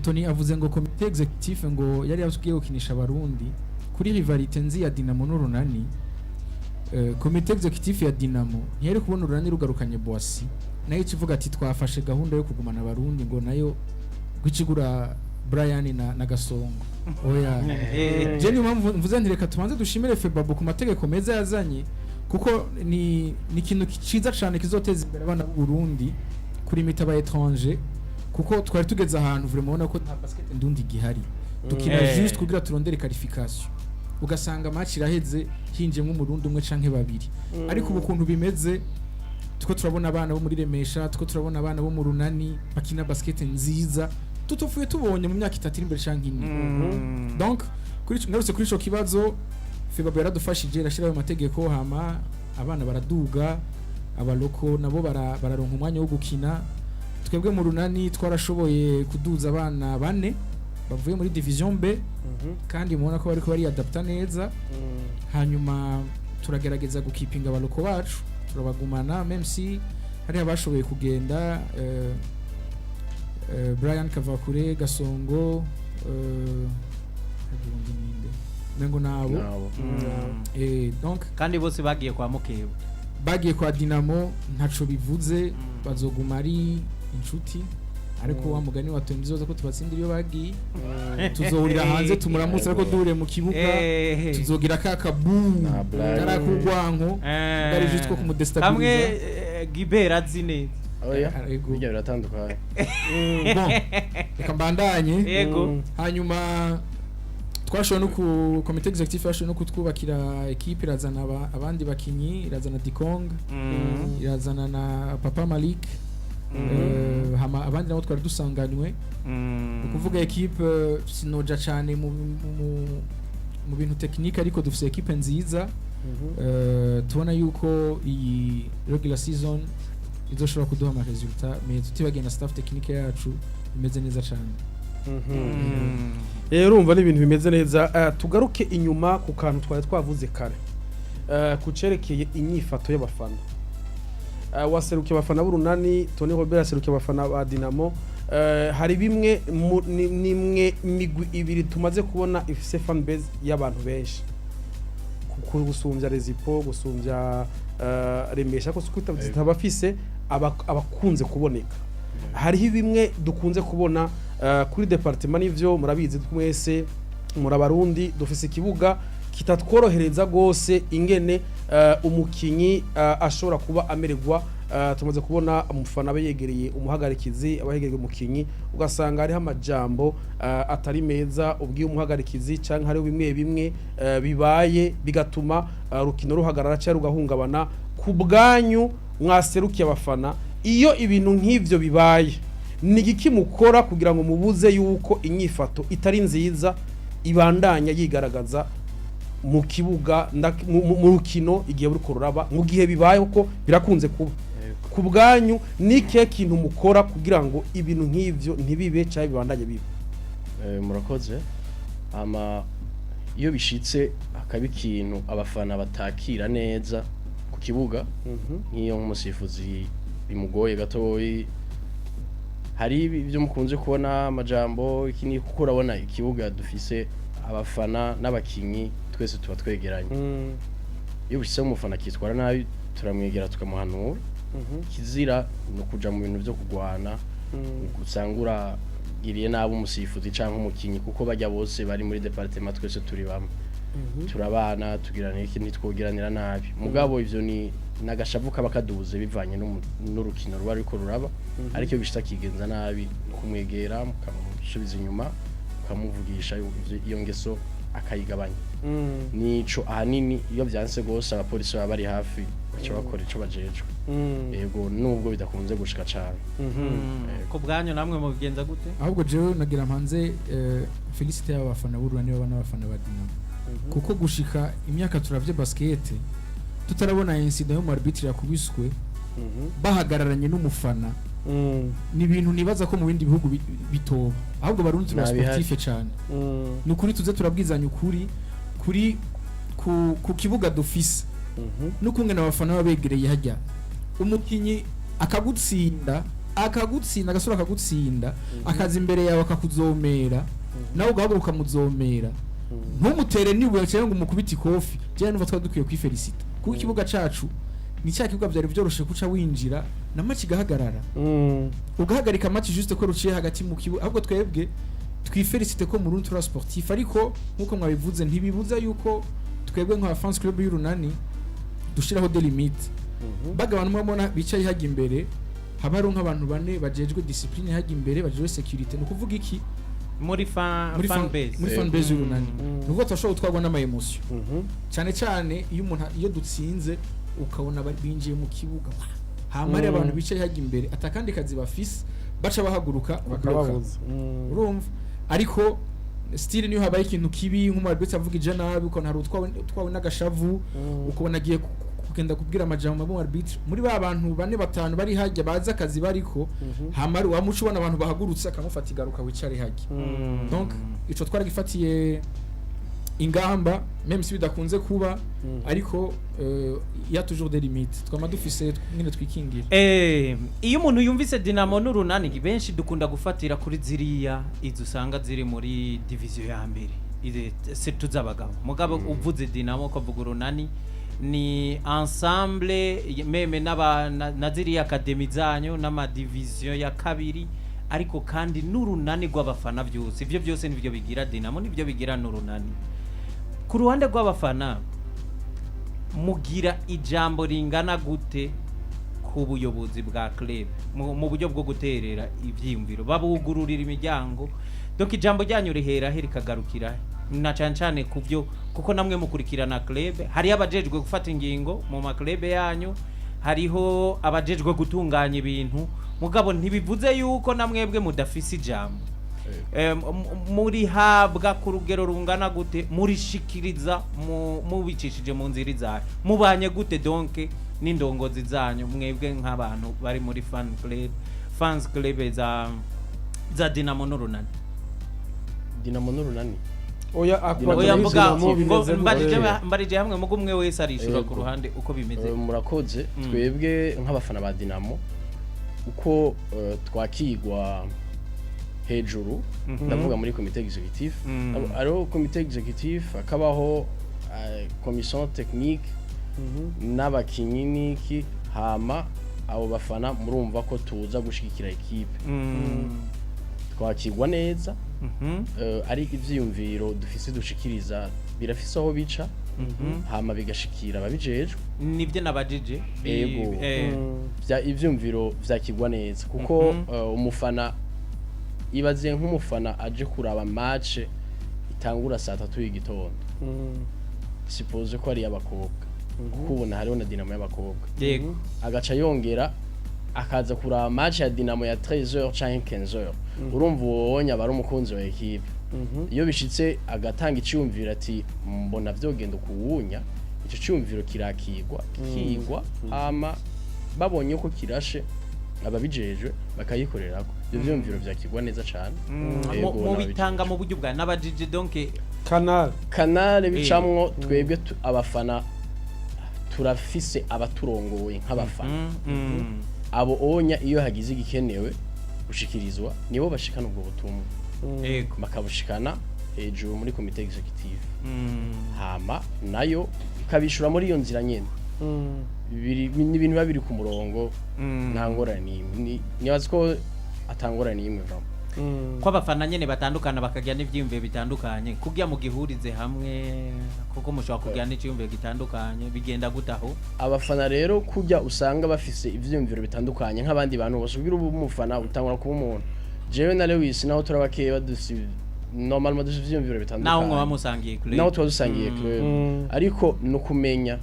Tony avuze ngo comité exécutif ngo yari yabwiye gukinisha Abarundi kuri rivalité nzi ya Dinamo n'Urunani. Comité exécutif ya Dinamo ntiyari kubona Urunani rugarukanye Boissy, nayo ikivuga ati twafashe gahunda yo kugumana Abarundi, ngo nayo gwicigura Brian na Gasongo. Oya, je niyo mpamvu mvuze nti reka tubanze dushimire FEBABU ku mategeko meza yazanye, kuko ni ikintu ciza cane kizoteza imbere abana b'u Burundi kuri imita aba étranger, kuko twari tugeze ahantu vraiment ubona ko nta basket ndundi gihari, dukina juste kugira turondere qualification, ugasanga match iraheze hinjiyemo Umurundi umwe canke babiri. Ariko ubu kuntu bimeze, tuko turabona abana bo muri Remesha, tuko turabona abana bo mu Runani bakina basket nziza tutopfuye tubonye mu myaka 3 iri imbere canke 4. Donc ngarutse kuri ico kibazo, FEBABU yaradufashije, irashyiraho ayo mategeko, hama abana baraduga, abaloko nabo bararonka umwanya wo gukina. Twebwe mu Runani twarashoboye kuduza abana bane bavuye muri division B, kandi mubona ko bariko bariyadapta neza. Hanyuma turagerageza gukipinga abaloko bacu, turabagumana, même si hari abashoboye kugenda, Brian Kavakure, Gasongo, hagira undi ninde, mengo nabo. Nabo. Donc Kandi bose bagiye kwa mukeba. Bagiye kwa Dinamo, ntaco bivuze, bazoguma ari inshuti. Ariko wa mugani wa Tony, ko tubatsindira iyo bagiye, tuzohurira hanze tumuramutse, ariko duhure mu kibuga tuzogira ka kabu Na blague. karakugwanko bwari juste ko Kamwe kumudestabiliza. Gibert azi neza. Oya. Ego. Bijya biratandukanye. Bon, reka mbandanye. Yego. Hanyuma twashoboye no ku comité exécutif yashoboye no kutwubakira équipe, irazana abandi bakinyi, irazana Dikong, irazana na Papa Malik, hama abandi nabo twari dusanganywe. Ni ukuvuga équipe, sinoja cyane mu bintu technique, ariko dufise équipe nziza. Tubona yuko iyi regular season izoshobora kuduha ama résultat mais tutibagiye na staff technique yacu imeze neza cyane. Urumva ni ibintu bimeze neza. Tugaruke inyuma ku kantu twari twavuze kare, ku cerekeye inyifato y'abafana. Waserukiye abafana b'Urunani, Tony Robert aserukiye abafana ba Dinamo. Hari bimwe nimwe migwi ibiri tumaze kubona ifise fan base y'abantu benshi gusumbya Rezipo, gusumbya Remesha, ko sikuta zitabafise abakunze kuboneka. Hariho bimwe dukunze kubona kuri département, nivyo murabizi mwese muri Abarundi, dufise ikibuga kitatworohereza gose ingene umukinyi ashobora kuba amererwa. Tumaze kubona umufana aba yegereye umuhagarikizi, aba yegereye umukinyi, ugasanga hariho amajambo atari meza ubwiye umuhagarikizi, canke hariho bimwe bimwe bibaye bigatuma urukino ruhagarara cyangwa rugahungabana. Ku bwanyu mwaserukiye abafana, iyo ibintu nk'ivyo bibaye, ni igiki mukora kugira ngo mubuze yuko inyifato itari nziza ibandanya yigaragaza mu kibuga, mu rukino igihe buriko ruraba, mu gihe bibaye, kuko birakunze kuba? Ku bwanyu ni ikihe kintu mukora kugira ngo ibintu nk'ivyo ntibibe cyangwa bibandanye bibe? Murakoze. Ama iyo bishitse hakaba ikintu abafana batakira neza ku kibuga, nk'iyo nk'umusifuzi bimugoye gatoyi, hari ibyo mukunze kubona amajambo iki ni, kuko urabona ikibuga dufise abafana n'abakinyi twese tuba twegeranye. Iyo bishitse umufana akitwara nabi, turamwegera tukamuhanura. Kizira ni ukuja mu bintu byo kugwana, usanga uragiriye nabi umusifuzi canke umukinyi, kuko bajya bose bari muri département, twese turi bamwe, turabana, tugirana iki, ntitwogiranira nabi. Mugabo ivyo ni nagashavu kaba kaduze bivanye n'urukino ruba ruriko ruraba. Ariko iyo bishitse akigenza nabi, ni kumwegera mukamusubiza inyuma, mukamuvugisha iyo ngeso akayigabanya. Nico ahanini. Iyo vyanse gose, abapolisi baba bari hafi, baca bakora ico bajejwe. Yego, nubwo bidakunze gushika cane. Ku bwanyu namwe mubigenza gute? Ahubwo jewe nagira mpanze félicité y'abafana b'Urunani baba n'abafana ba Dinamo, kuko gushika imyaka turavye basket tutarabona incident yo mu arbitre yakubiswe bahagararanye n'umufana. Ni ibintu nibaza ko mu bindi bihugu bitoba. Ahubwo Barundi turi Ntabihari. sportif cyane. Ni ukuri, tuze turabwizanya ukuri kuri. ku kibuga dufise n'ukungene abafana baba begereye hajya, umukinyi akagutsinda, akagutsinda, agasura akagutsinda, akaza imbere yawe akakuzomera, nawe ugahaguruka ukamuzomera, ntumutere nibuye cyangwa ngo umukubite ikofi. Jewe numva twari dukwiye kwifelicita kuko ikibuga cacu ni cya kibuga byari byoroshe kuca winjira na match igahagarara, ugahagarika match juste ko ruciye hagati mu kibuga. Ahubwo twebwe twifelicite ko mu rundi tura sportif, ariko nkuko mwabivuze, ntibibuza yuko twebwe nka fans club y'Urunani dushiraho des limites. Baga abantu murabona bicaye hajya imbere, haba hari nk'abantu bane bajejwe discipline hajya imbere, bajejwe sécurité. Ni ukuvuga iki? Muri fan Muri fan base. Muri fan base y'Urunani, ni ukuvuga turashobora gutwarwa n'ama émotion, cyane cyane iyo umuntu, iyo dutsinze, ukabona binjiye mu kibuga, hama hari abantu bicaye hajya imbere atakandi kazi bafise, baca bahaguruka babloka. Bakababuza. Urumva, ariko still niyo habaye ikintu kibi, nk'umu arbitre avuga ije nabi, ukabona hari utwawe n'agashavu, ukabona agiye kugenda kubwira amajambo mabi arbitre, muri ba bantu bane batanu bari hajya bazi akazi bariko, hama wamuca ubona abantu bahagurutse, akamufata, igaruka wicare hajya. Donc ico twaragifatiye ingamba, même si bidakunze kuba, ariko il y a toujours des limites twama dufise nyine twikingira. Iyo umuntu yumvise Dinamo n'Urunani, benshi dukunda gufatira kuri ziriya izo usanga ziri muri division ya mbere, izi surtout z'abagabo. Mugabo uvuze Dinamo ukavuga Urunani, ni ensemble, même n'aba na ziriya académie zanyu n'amadivision ya kabiri, ariko kandi n'urunani rw'abafana, byose ivyo byose nivyo bigira Dinamo, nivyo bigira n'Urunani. Ku ruhande rw'abafana, mugira ijambo ringana gute ku buyobozi bwa club mu buryo bwo guterera ivyiyumviro, babugururira imiryango? Donc ijambo ryanyu rihera he rikagarukira he? Na cane cane ku byo, kuko namwe mukurikirana club, hariho abajejwe gufata ingingo mu ma club yanyu, hariho abajejwe gutunganya ibintu, mugabo ntibivuze yuko namwebwe mudafise ijambo. Murihabwa ku rugero rungana gute? Murishikiriza mubicishije mu nzira izayo? Mubanye gute donc n'indongozi zanyu, mwebwe nk'abantu bari muri fan club, fans club za Dinamo n'Urunani? Dinamo n'Urunani. Oya, akubaza Oya, muri mvuga Dinamo ngo bimeze gute? mbarije hamwe, mugo umwe wese arishura ku Yego. ruhande uko bimeze. Murakoze. Twebwe nk'abafana ba Dinamo, uko twakigwa hejuru, ndavuga muri comité exécutif, hariho comité exécutif, hakabaho commission technique n'abakinyi n'iki, hama abo bafana murumva ko tuza gushigikira équipe, twakigwa neza. Ari ivyiyumviro dufise dushikiriza, birafise aho bica, hama bigashikira ababijejwe. Nibyo nabajije. Yego. Ivyumviro vyakigwa neza kuko umufana, ibaze nk'umufana aje kuraba match itangura saa 3 y'igitondo, suppose ko ari iy'abakobwa, kuko ubona hariho na Dinamo y'abakobwa, agaca yongera akaza kuraba match ya Dinamo ya 13h canke 15h, urumva uwo wonya aba ari umukunzi wa équipe. Iyo bishitse agatanga iciyumviro ati mbona vyogenda ukuwunya, ico ciyumviro kirakigwa, kikigwa, hama babonye ko kirashe, ababijejwe bakayikorerako. Ivyo vyumviro vyakigwa neza cane. Yego, Mubitanga n'ababijejwe. mu buryo bwa nabajije donc Canal. Canal bicamwo, twebwe abafana turafise abaturongoye nk'abafana. Abo onya iyo hagize igikenewe gushikirizwa, nibo bashikana ubwo butumwa, bakabushikana hejuru muri comité exécutif, hama nayo ikabishura muri iyo nzira nyene. Ni ibintu biba biri ku murongo, nta ngorane n'imwe. Nibaza ko atangorane n'imwe vraiment. Ko abafana nyene batandukana, bakagira n'ivyiyumviro bitandukanye, kugira mu gihurize hamwe, kuko mushobora kugira n'iciyumviro gitandukanye, bigenda gutaho? Abafana rero kujya usanga bafise ivyiyumviro bitandukanye nk'abandi bantu bose. Ubwira ubu umufana utangura kuba umuntu, jewe na Lewis naho turabakeye, dufise normalement dufise ivyiyumviro bitandukanye. Naho mwe bamusangiye club. Naho tuba dusangiye club, ariko ni ukumenya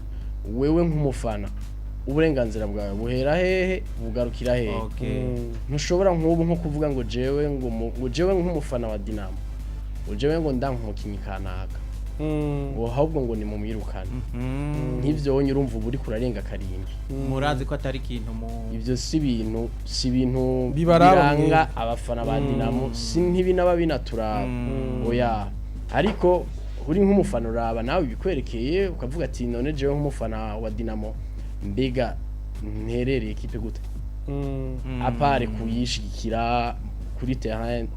wewe nk'umufana uburenganzira bwawe buhera hehe, bugarukira hehe. Ntushobora nk'ubu nko kuvuga ngo jewe ngo jewe nk'umufana wa Dinamo, ngo jewe ngo ndanka umukinyi kanaka, ngo ahubwo ngo ni mumwirukane. Nk'ivyo wonye urumva uba uriko urarenga karimbi. Murazi ko atari ikintu mu Ivyo si ibintu Bibaraba biranga mwebwe. abafana ba Dinamo, si ntibinaba binaturaba, oya. Ariko Uri nk'umufana, uraba nawe ibikwerekeye, ukavuga ati: "None jewe nk'umufana wa Dinamo, mbega nterereye ekipe gute?" À part kuyishigikira kuri terrain,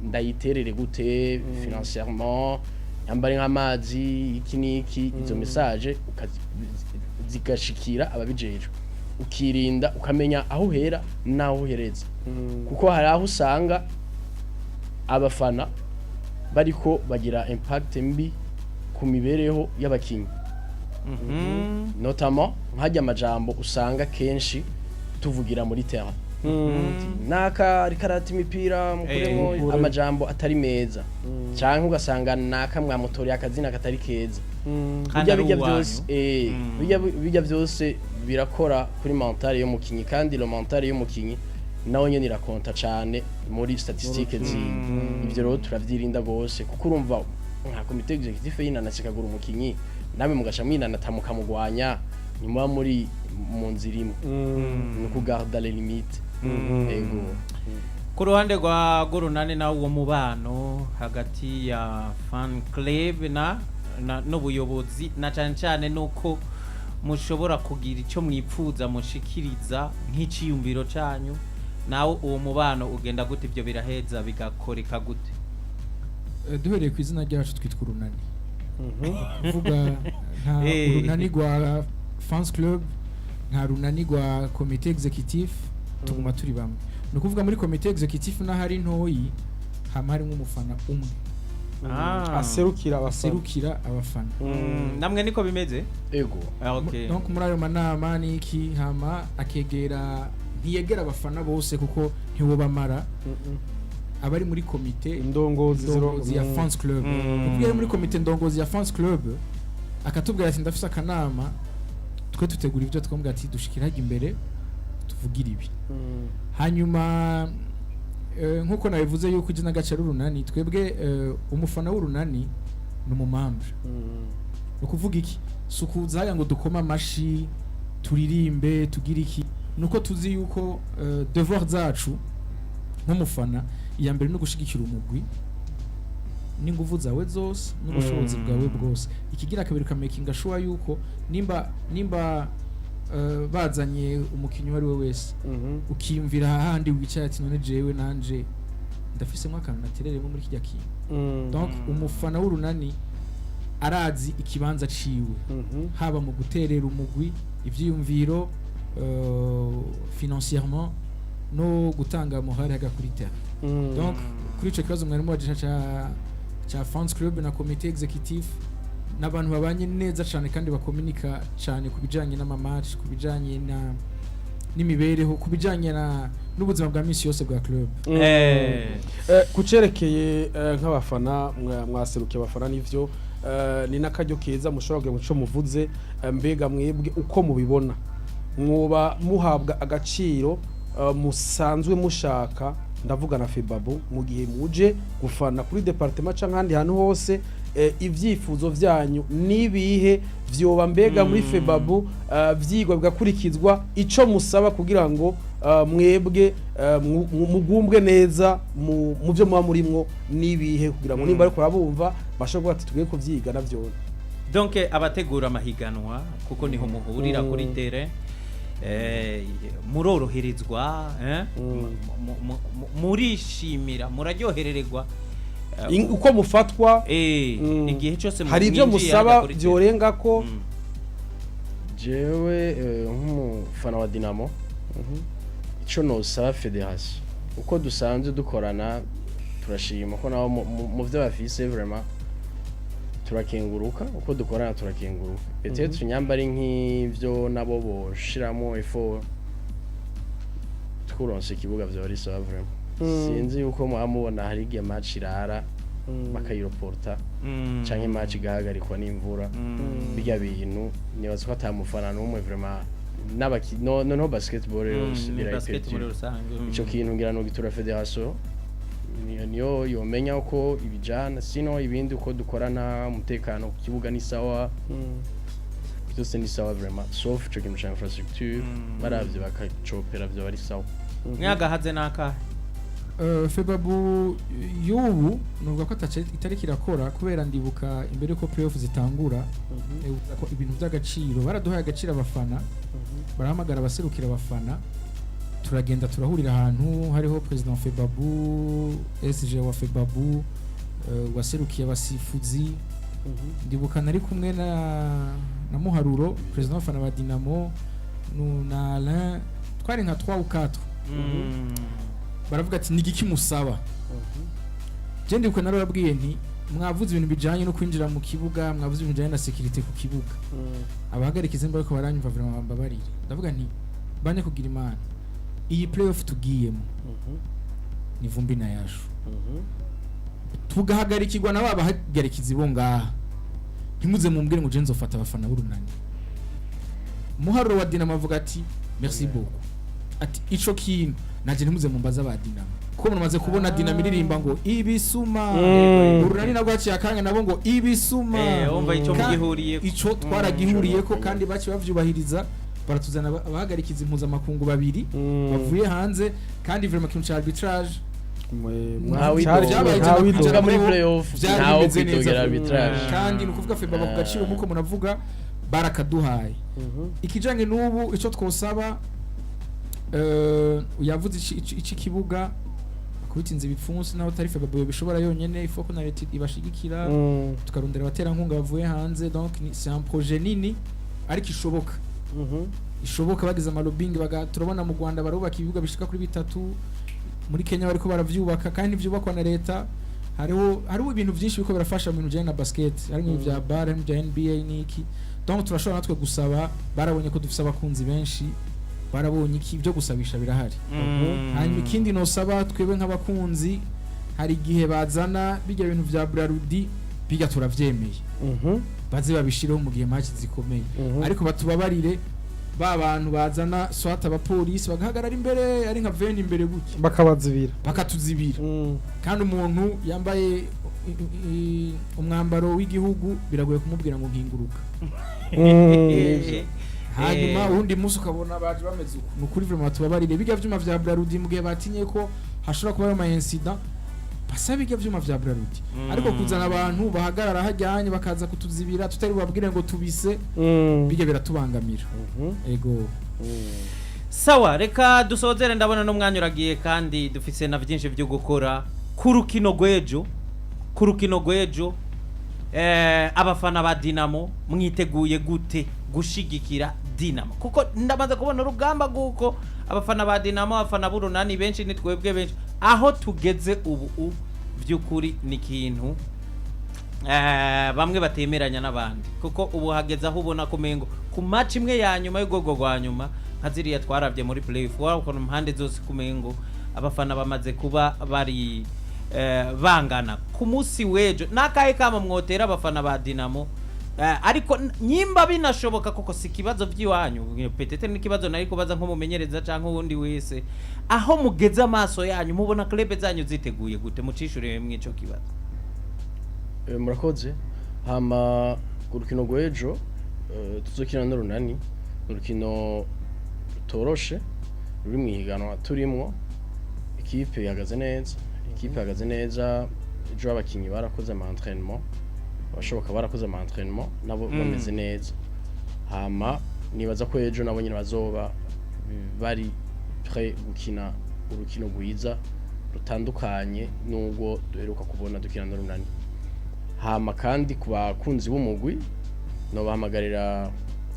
ndayiterere gute financièrement, yambare nk'amazi, iki n'iki? Izo message zigashikira ababijejwe, ukirinda, ukamenya aho uhera n'aho uhereza, kuko hari aho usanga abafana bariko bagira impact mbi ku mibereho y'abakinyi, notamment nk'ajya amajambo usanga kenshi tuvugira muri terrain: "Naka ariko arata imipira, mukuremo." Amajambo atari meza, canke ugasanga naka mwamutoreye akazina katari keza. Kandi Bijya ari bijya uwanyu. byose, bijya byose birakora kuri mentale y'umukinyi, kandi le mentale y'umukinyi nawe nyene irakonta cane muri statistique ziwe. Ivyo rero turavyirinda gose, kuko urumva nka comité exécutif yinanase ikagura umukinyi, namwe mugaca mwinanata mukamugwanya, ntimuba muri mu nzira imwe. Ni ukugarda les limites, ego. Ku ruhande rwa rw'urunani nawe, uwo mubano hagati ya fan club na n'ubuyobozi, na cyane cyane nuko mushobora kugira icyo mwipfuza mushikiriza nk'iciyumviro cyanyu, nawe uwo mubano ugenda gute? Ibyo biraheza bigakoreka gute? Duhereye ku izina ryacu, twitwa Urunani, kuvuga nta urunani rwa fans club, nta runani rwa comité exécutif, tuguma turi bamwe. Ni ukuvuga muri comité exécutif n'ahari ntoyi, hama harimo umufana umwe. Aserukira abafana. Aserukira abafana. Namwe niko bimeze? Ego. Ah, okay. Donc muri ayo manama n'iki, hama akegera, ntiyegera abafana bose kuko ntiwobamara, abari muri komite indongozi ndongozi ya fans club. Kuko iyo ari muri komite ndongozi ya fans club, akatubwira ati: "Ndafise akanama, twe tutegura ibyo", twambwira ati: "Dushikira hajya imbere tuvugira ibi." Hanyuma nk'uko nabivuze yuko izina gace ari Urunani, twebwe umufana w'Urunani ni umumembre. Ni ukuvuga iki? Si ukuza hariya ngo dukome amashi, turirimbe, tugire iki. Ni uko tuzi yuko devoir zacu nk'umufana, iya mbere ni ugushigikira umugwi n'inguvu zawe zose n'ubushobozi bwawe bwose. Ikigira kabiri, ukamakinga sure yuko nimba bazanye umukinnyi uwo ari we wese, ukiyumvira hahandi wicaye ati: "None jewe nanje ndafisemo akantu natereremo muri kijya kintu." Donc umufana w'Urunani arazi ikibanza ciwe, haba mu guterera umugwi ivyiyumviro, financièrement, no gutanga morale haga kuri terrain. Donc kuri ico kibazo mwari mubajije ca fans club na comité exécutif, n'abantu babanye neza cane kandi bakominika cane ku bijanye n'ama match, ku bijanye na n'imibereho, ku bijanye na n'ubuzima bwa misi yose bwa club. Ku cerekeye nk'abafana, mwaserukiye abafana, nivyo, ni n'akaryo keza mushobora kugira ngo ico muvuze. Mbega mwebwe uko mubibona, mwoba muhabwa agaciro musanzwe mushaka, ndavuga na FEBABU, mu gihe muje gufana kuri département canke ahandi hantu hose, ivyifuzo vyanyu nibihe vyoba mbega muri FEBABU vyigwa bigakurikizwa? Ico musaba kugira ngo mwebwe mugumbwe neza mu byo muba murimwo nibihe, kugira ngo nimba ariko barabumva bashobora kuvuga ati: "Tugiye kuvyiga navyone." Donc abategura amahiganwa, kuko niho muhurira kuri terrain, muroroherezwa, eh? Murishimira, muraryoherererwa Uko mufatwa? Igihe cyose Hari ibyo mwinjiye musaba hajya kuri terrain. vyorenga ko? Jewe nk'umufana wa Dinamo, ico nosaba fédération, uko dusanzwe dukorana, turashima ko nabo mu vyo bafise vraiment turakenguruka, uko dukorana turakenguruka. Peut-être nyamba ari nk'ivyo nabo boshiramo effort, tukuronse ikibuga vyoba ari sawa vraiment. Sinzi yuko muba mubona hari igihe match irara bakayiroporta, canke match igahagarikwa n'imvura. Birya bintu nibaza ko ata mufana n'umwe vraiment n'abaki no noneho basketball yose Ni basket muri birayiperturba. rusange. Ico kintu ngira no gitura fédération, niyo yomenya uko ibijana. Sino ibindi, uko dukorana, umutekano ku kibuga ni sawa, byose ni sawa vraiment, sauf ico kintu ca infrastructure. Baravye bakacopera, vyo bari sawa. Mwagahaze n'akahe? Febabu y'ubu nuvuga ko itariko irakora, kubera ndibuka imbere yuko playoff zitangura, ko ibintu by'agaciro baraduhaye agaciro abafana, barahamagara abaserukira abafana, turagenda turahurira ahantu hariho president Febabu, SG wa Febabu, waserukiye abasifuzi. Ndibuka nari kumwe na Muharuro, president w'abafana ba Dinamo, na Alain, twari nka 3 ou 4. Baravuga ati: "Ni igiki musaba?" Je ndibuka narababwiye nti: "Mwavuze ibintu bijanye no kwinjira mu kibuga, mwavuze ibintu bijanye na sécurité ku kibuga." Abahagarikiza imba ariko baranyumva, vraiment bambabarire, ndavuga nti: "Banye kugira imana, iyi playoff tugiyemo ni vumbi na yashu, tugahagarikirwa na ba bahagarikizi bo ngaha, ntimuze mumbwire ngo je nzofata abafana b'Urunani." Muharuro wa Dinamo avuga ati: "Merci beaucoup." Ati: "Ico kintu naje ntimuze mumbaza ba Dinamo, kuko mumaze kubona Dinamo iririmba ngo ibisuma, Urunani nabwo haciye akanya nabo ngo ibisuma." Wumva ico mugihuriyeko. Ico twaragihuriyeko, kandi baciye bavyubahiriza, baratuzana abahagarikiza impuzamakungu babiri bavuye hanze. Kandi vraiment ikintu ca arbitrage Ntawe Vyabaye widoga. ijana ku ijana. Muri Muri playoff vyari ntawe bimeze neza. kwidogera arbitrage. Kandi ni ukuvuga FEBABU ku gaciro muko munavuga barakaduhaye. Ikijanye n'ubu, ico twosaba, yavuze ici kibuga kubitinza ibipfunsi, naho atari FEBABU bishobora yonyene, ifo ko na leta ibashigikira, tukarondera abaterankunga bavuye hanze. Donc c'est un projet nini, ariko ishoboka, ishoboka bagize ama lobbying. Turabona mu Rwanda barubaka ibibuga bishika kuri bitatu, muri Kenya bariko baravyubaka kandi vyubakwa na leta. Hariho ibintu byinshi biriko birafasha mu bintu bijanye na basket, harimo ibintu vya BAL, harimo ibya NBA n'iki. Donc turashobora natwe gusaba, barabonye ko dufise abakunzi benshi, barabonye iki, ibyo gusabisha birahari. Hanyuma ikindi nosaba twebwe nk'abakunzi, hari igihe bazana bijya bintu vya Brarudi, bijya turavyemeye, baze babishireho mu gihe match zikomeye, ariko batubabarire, ba bantu bazana swat abapolisi bagahagarara imbere, ari nka 20 imbere gutya, bakabazibira. Bakatuzibira. Kandi umuntu yambaye umwambaro w'igihugu biragoye kumubwira ngo nkinguruka. Hanyuma uwundi munsi ukabona baje bameze uko. Ni ukuri vraiment tubabarire, bijya vyuma vya Brarudi, mu gihe batinye ko hashobora kuba ama incident, basaba bijya vyuma vya Brarudi, ariko kuzana abantu bahagarara hajyanye bakaza kutuzibira tutari bubabwire ngo tubise, bijya biratubangamira. Ego. Sawa, reka dusozere, ndabona n'umwanya uragiye kandi dufise na byinshi byo gukora ku rukino rw'ejo. Ku rukino rw'ejo, abafana ba Dinamo mwiteguye gute gushigikira Dinamo? Kuko ndamaze kubona urugamba rw'uko abafana ba Dinamo, abafana b'Urunani benshi, ni twebwe benshi aho tugeze ubu. By'ukuri ni ikintu bamwe batemeranya n'abandi, kuko ubu hageze aho ubona ko umengo ku match imwe ya nyuma y'urwego rwa nyuma nka ziriya twarabye muri play-off, wabona impande zose kumengo abafana bamaze kuba bari bangana. Ku munsi w'ejo n'akahe kama mwotera abafana ba Dinamo? Ariko nyimba binashoboka, kuko si ikibazo by'iwanyu, peut-être n'ikibazo nari kubaza nk'umumenyereza canke uwundi wese, aho mugeze amaso yanyu mubona club zanyu ziteguye gute? Mucishuriye mw'ico kibazo. Murakoze. Hama ku rukino rw'ejo tuzokina n'Urunani, ni urukino rutoroshe ruri mu ihiganwa turimwo. Ikipe ihagaze neza, ikipe ihagaze neza. Ejo abakinyi barakoze ama entraînement, abashoboka barakoze ama entraînement nabo, bameze neza. Hama nibaza ko ejo nabo nyine bazoba bari prêt gukina urukino rwiza rutandukanye n'ubwo duheruka kubona dukina n'Urunani. Hama kandi ku bakunzi b'umugwi nobahamagarira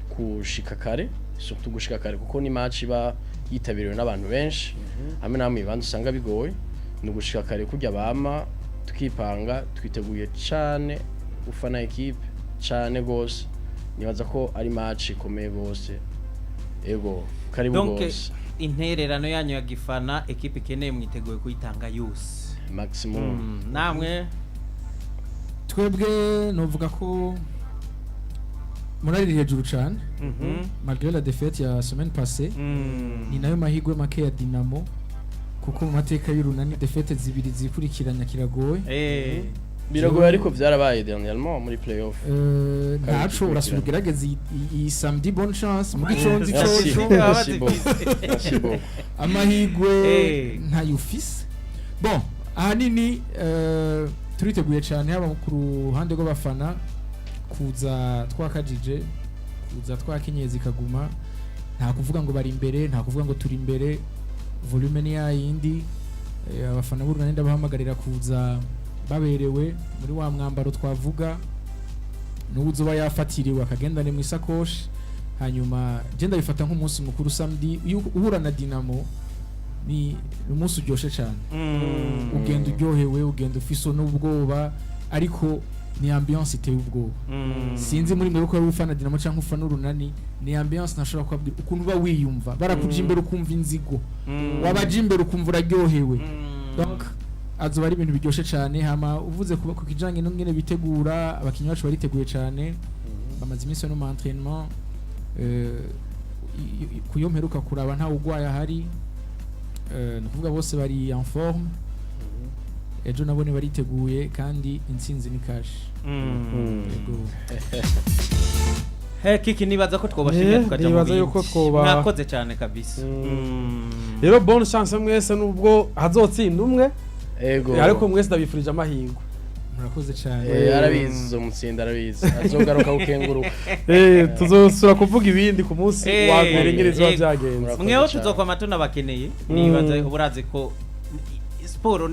kushika kare, surtout gushika kare, kuko ni match iba yitabiriwe n'abantu benshi, hamwe namwe ibibanza usanga bigoye. Ni ugushika kare kurya bama tukipanga, twiteguye cane gufana ekipe cane gose. Nibaza ko ari match ikomeye gose. Ego, karibu Donc gose. intererano yanyu ya gifana ekipe ikeneye mwiteguye kuyitanga yose? Maximum. Namwe? Twebwe novuga ko morale iri hejuru cane malgré la défaite ya semaine passée. Ni nayo mahirwe make ya Dinamo, kuko mu mateka y'Urunani défaite zibiri zikurikiranya kiragoye. Biragoye, ariko vyarabaye dernièrement muri playoff. Kabiri Ntaco, zikurikirana. Urasubira ugerageze iyi samedi, bonne chance mu giconzi. Merci. Coco. Merci beaucoup. Merci beaucoup. Amahigwe ntayo ufise. Bon, ahanini turiteguye cyane, haba ku ruhande rw'abafana kuza twakajije, kuza twakenyeye zikaguma. Nta kuvuga ngo bari imbere, nta kuvuga ngo turi imbere, volume ni yayindi. Abafana b'Urunani ndabahamagarira kuza baberewe muri wa mwambaro twavuga, n'ubu uzoba yafatiriwe akagendane mu isakoshi. Hanyuma je ndabifata nk'umunsi mukuru. Samedi iyo uhura na Dinamo ni umunsi uryoshe cyane. Ugenda uryohewe, ugenda ufise n'ubwoba, ariko ni ambiance iteye ubwoba. Sinzi muri mwe ko ari ufana Dinamo cyangwa ufana Urunani, ni ambiance ntashobora kubabwira ukuntu uba wiyumva. Barakuja imbere ukumva inzigo, wabaja imbere ukumva uraryohewe. Donc azoba ari ibintu biryoshe cyane. Hama uvuze ku kijanye n'ingene bitegura, abakinyi bacu bariteguye cyane, bamaze iminsi no mu entraînement. Kuyo mperuka kuraba ntawe ugwaye ahari. Ni ukuvuga bose bari en forme. Ejo nabone bariteguye kandi intsinzi ni cash. Yego. He kiki, nibaza ko twobashimira tukaja mu Nibaza bindi. yuko Mwakoze cyane kabisa. Rero bonne chance mwese, nubwo hazotsinda umwe, Ego. ariko mwese ndabifurije amahirwe. Murakoze cyane. Arabizi uzomutsinda, arabizi, azogaruka gukenguruka. Tuzosura kuvuga ibindi ku munsi wa mbere nyine ziba byagenze. Murakoze Mweho cyane. tuzokwama tunabakeneye. Nibaza uburazi ko siporo.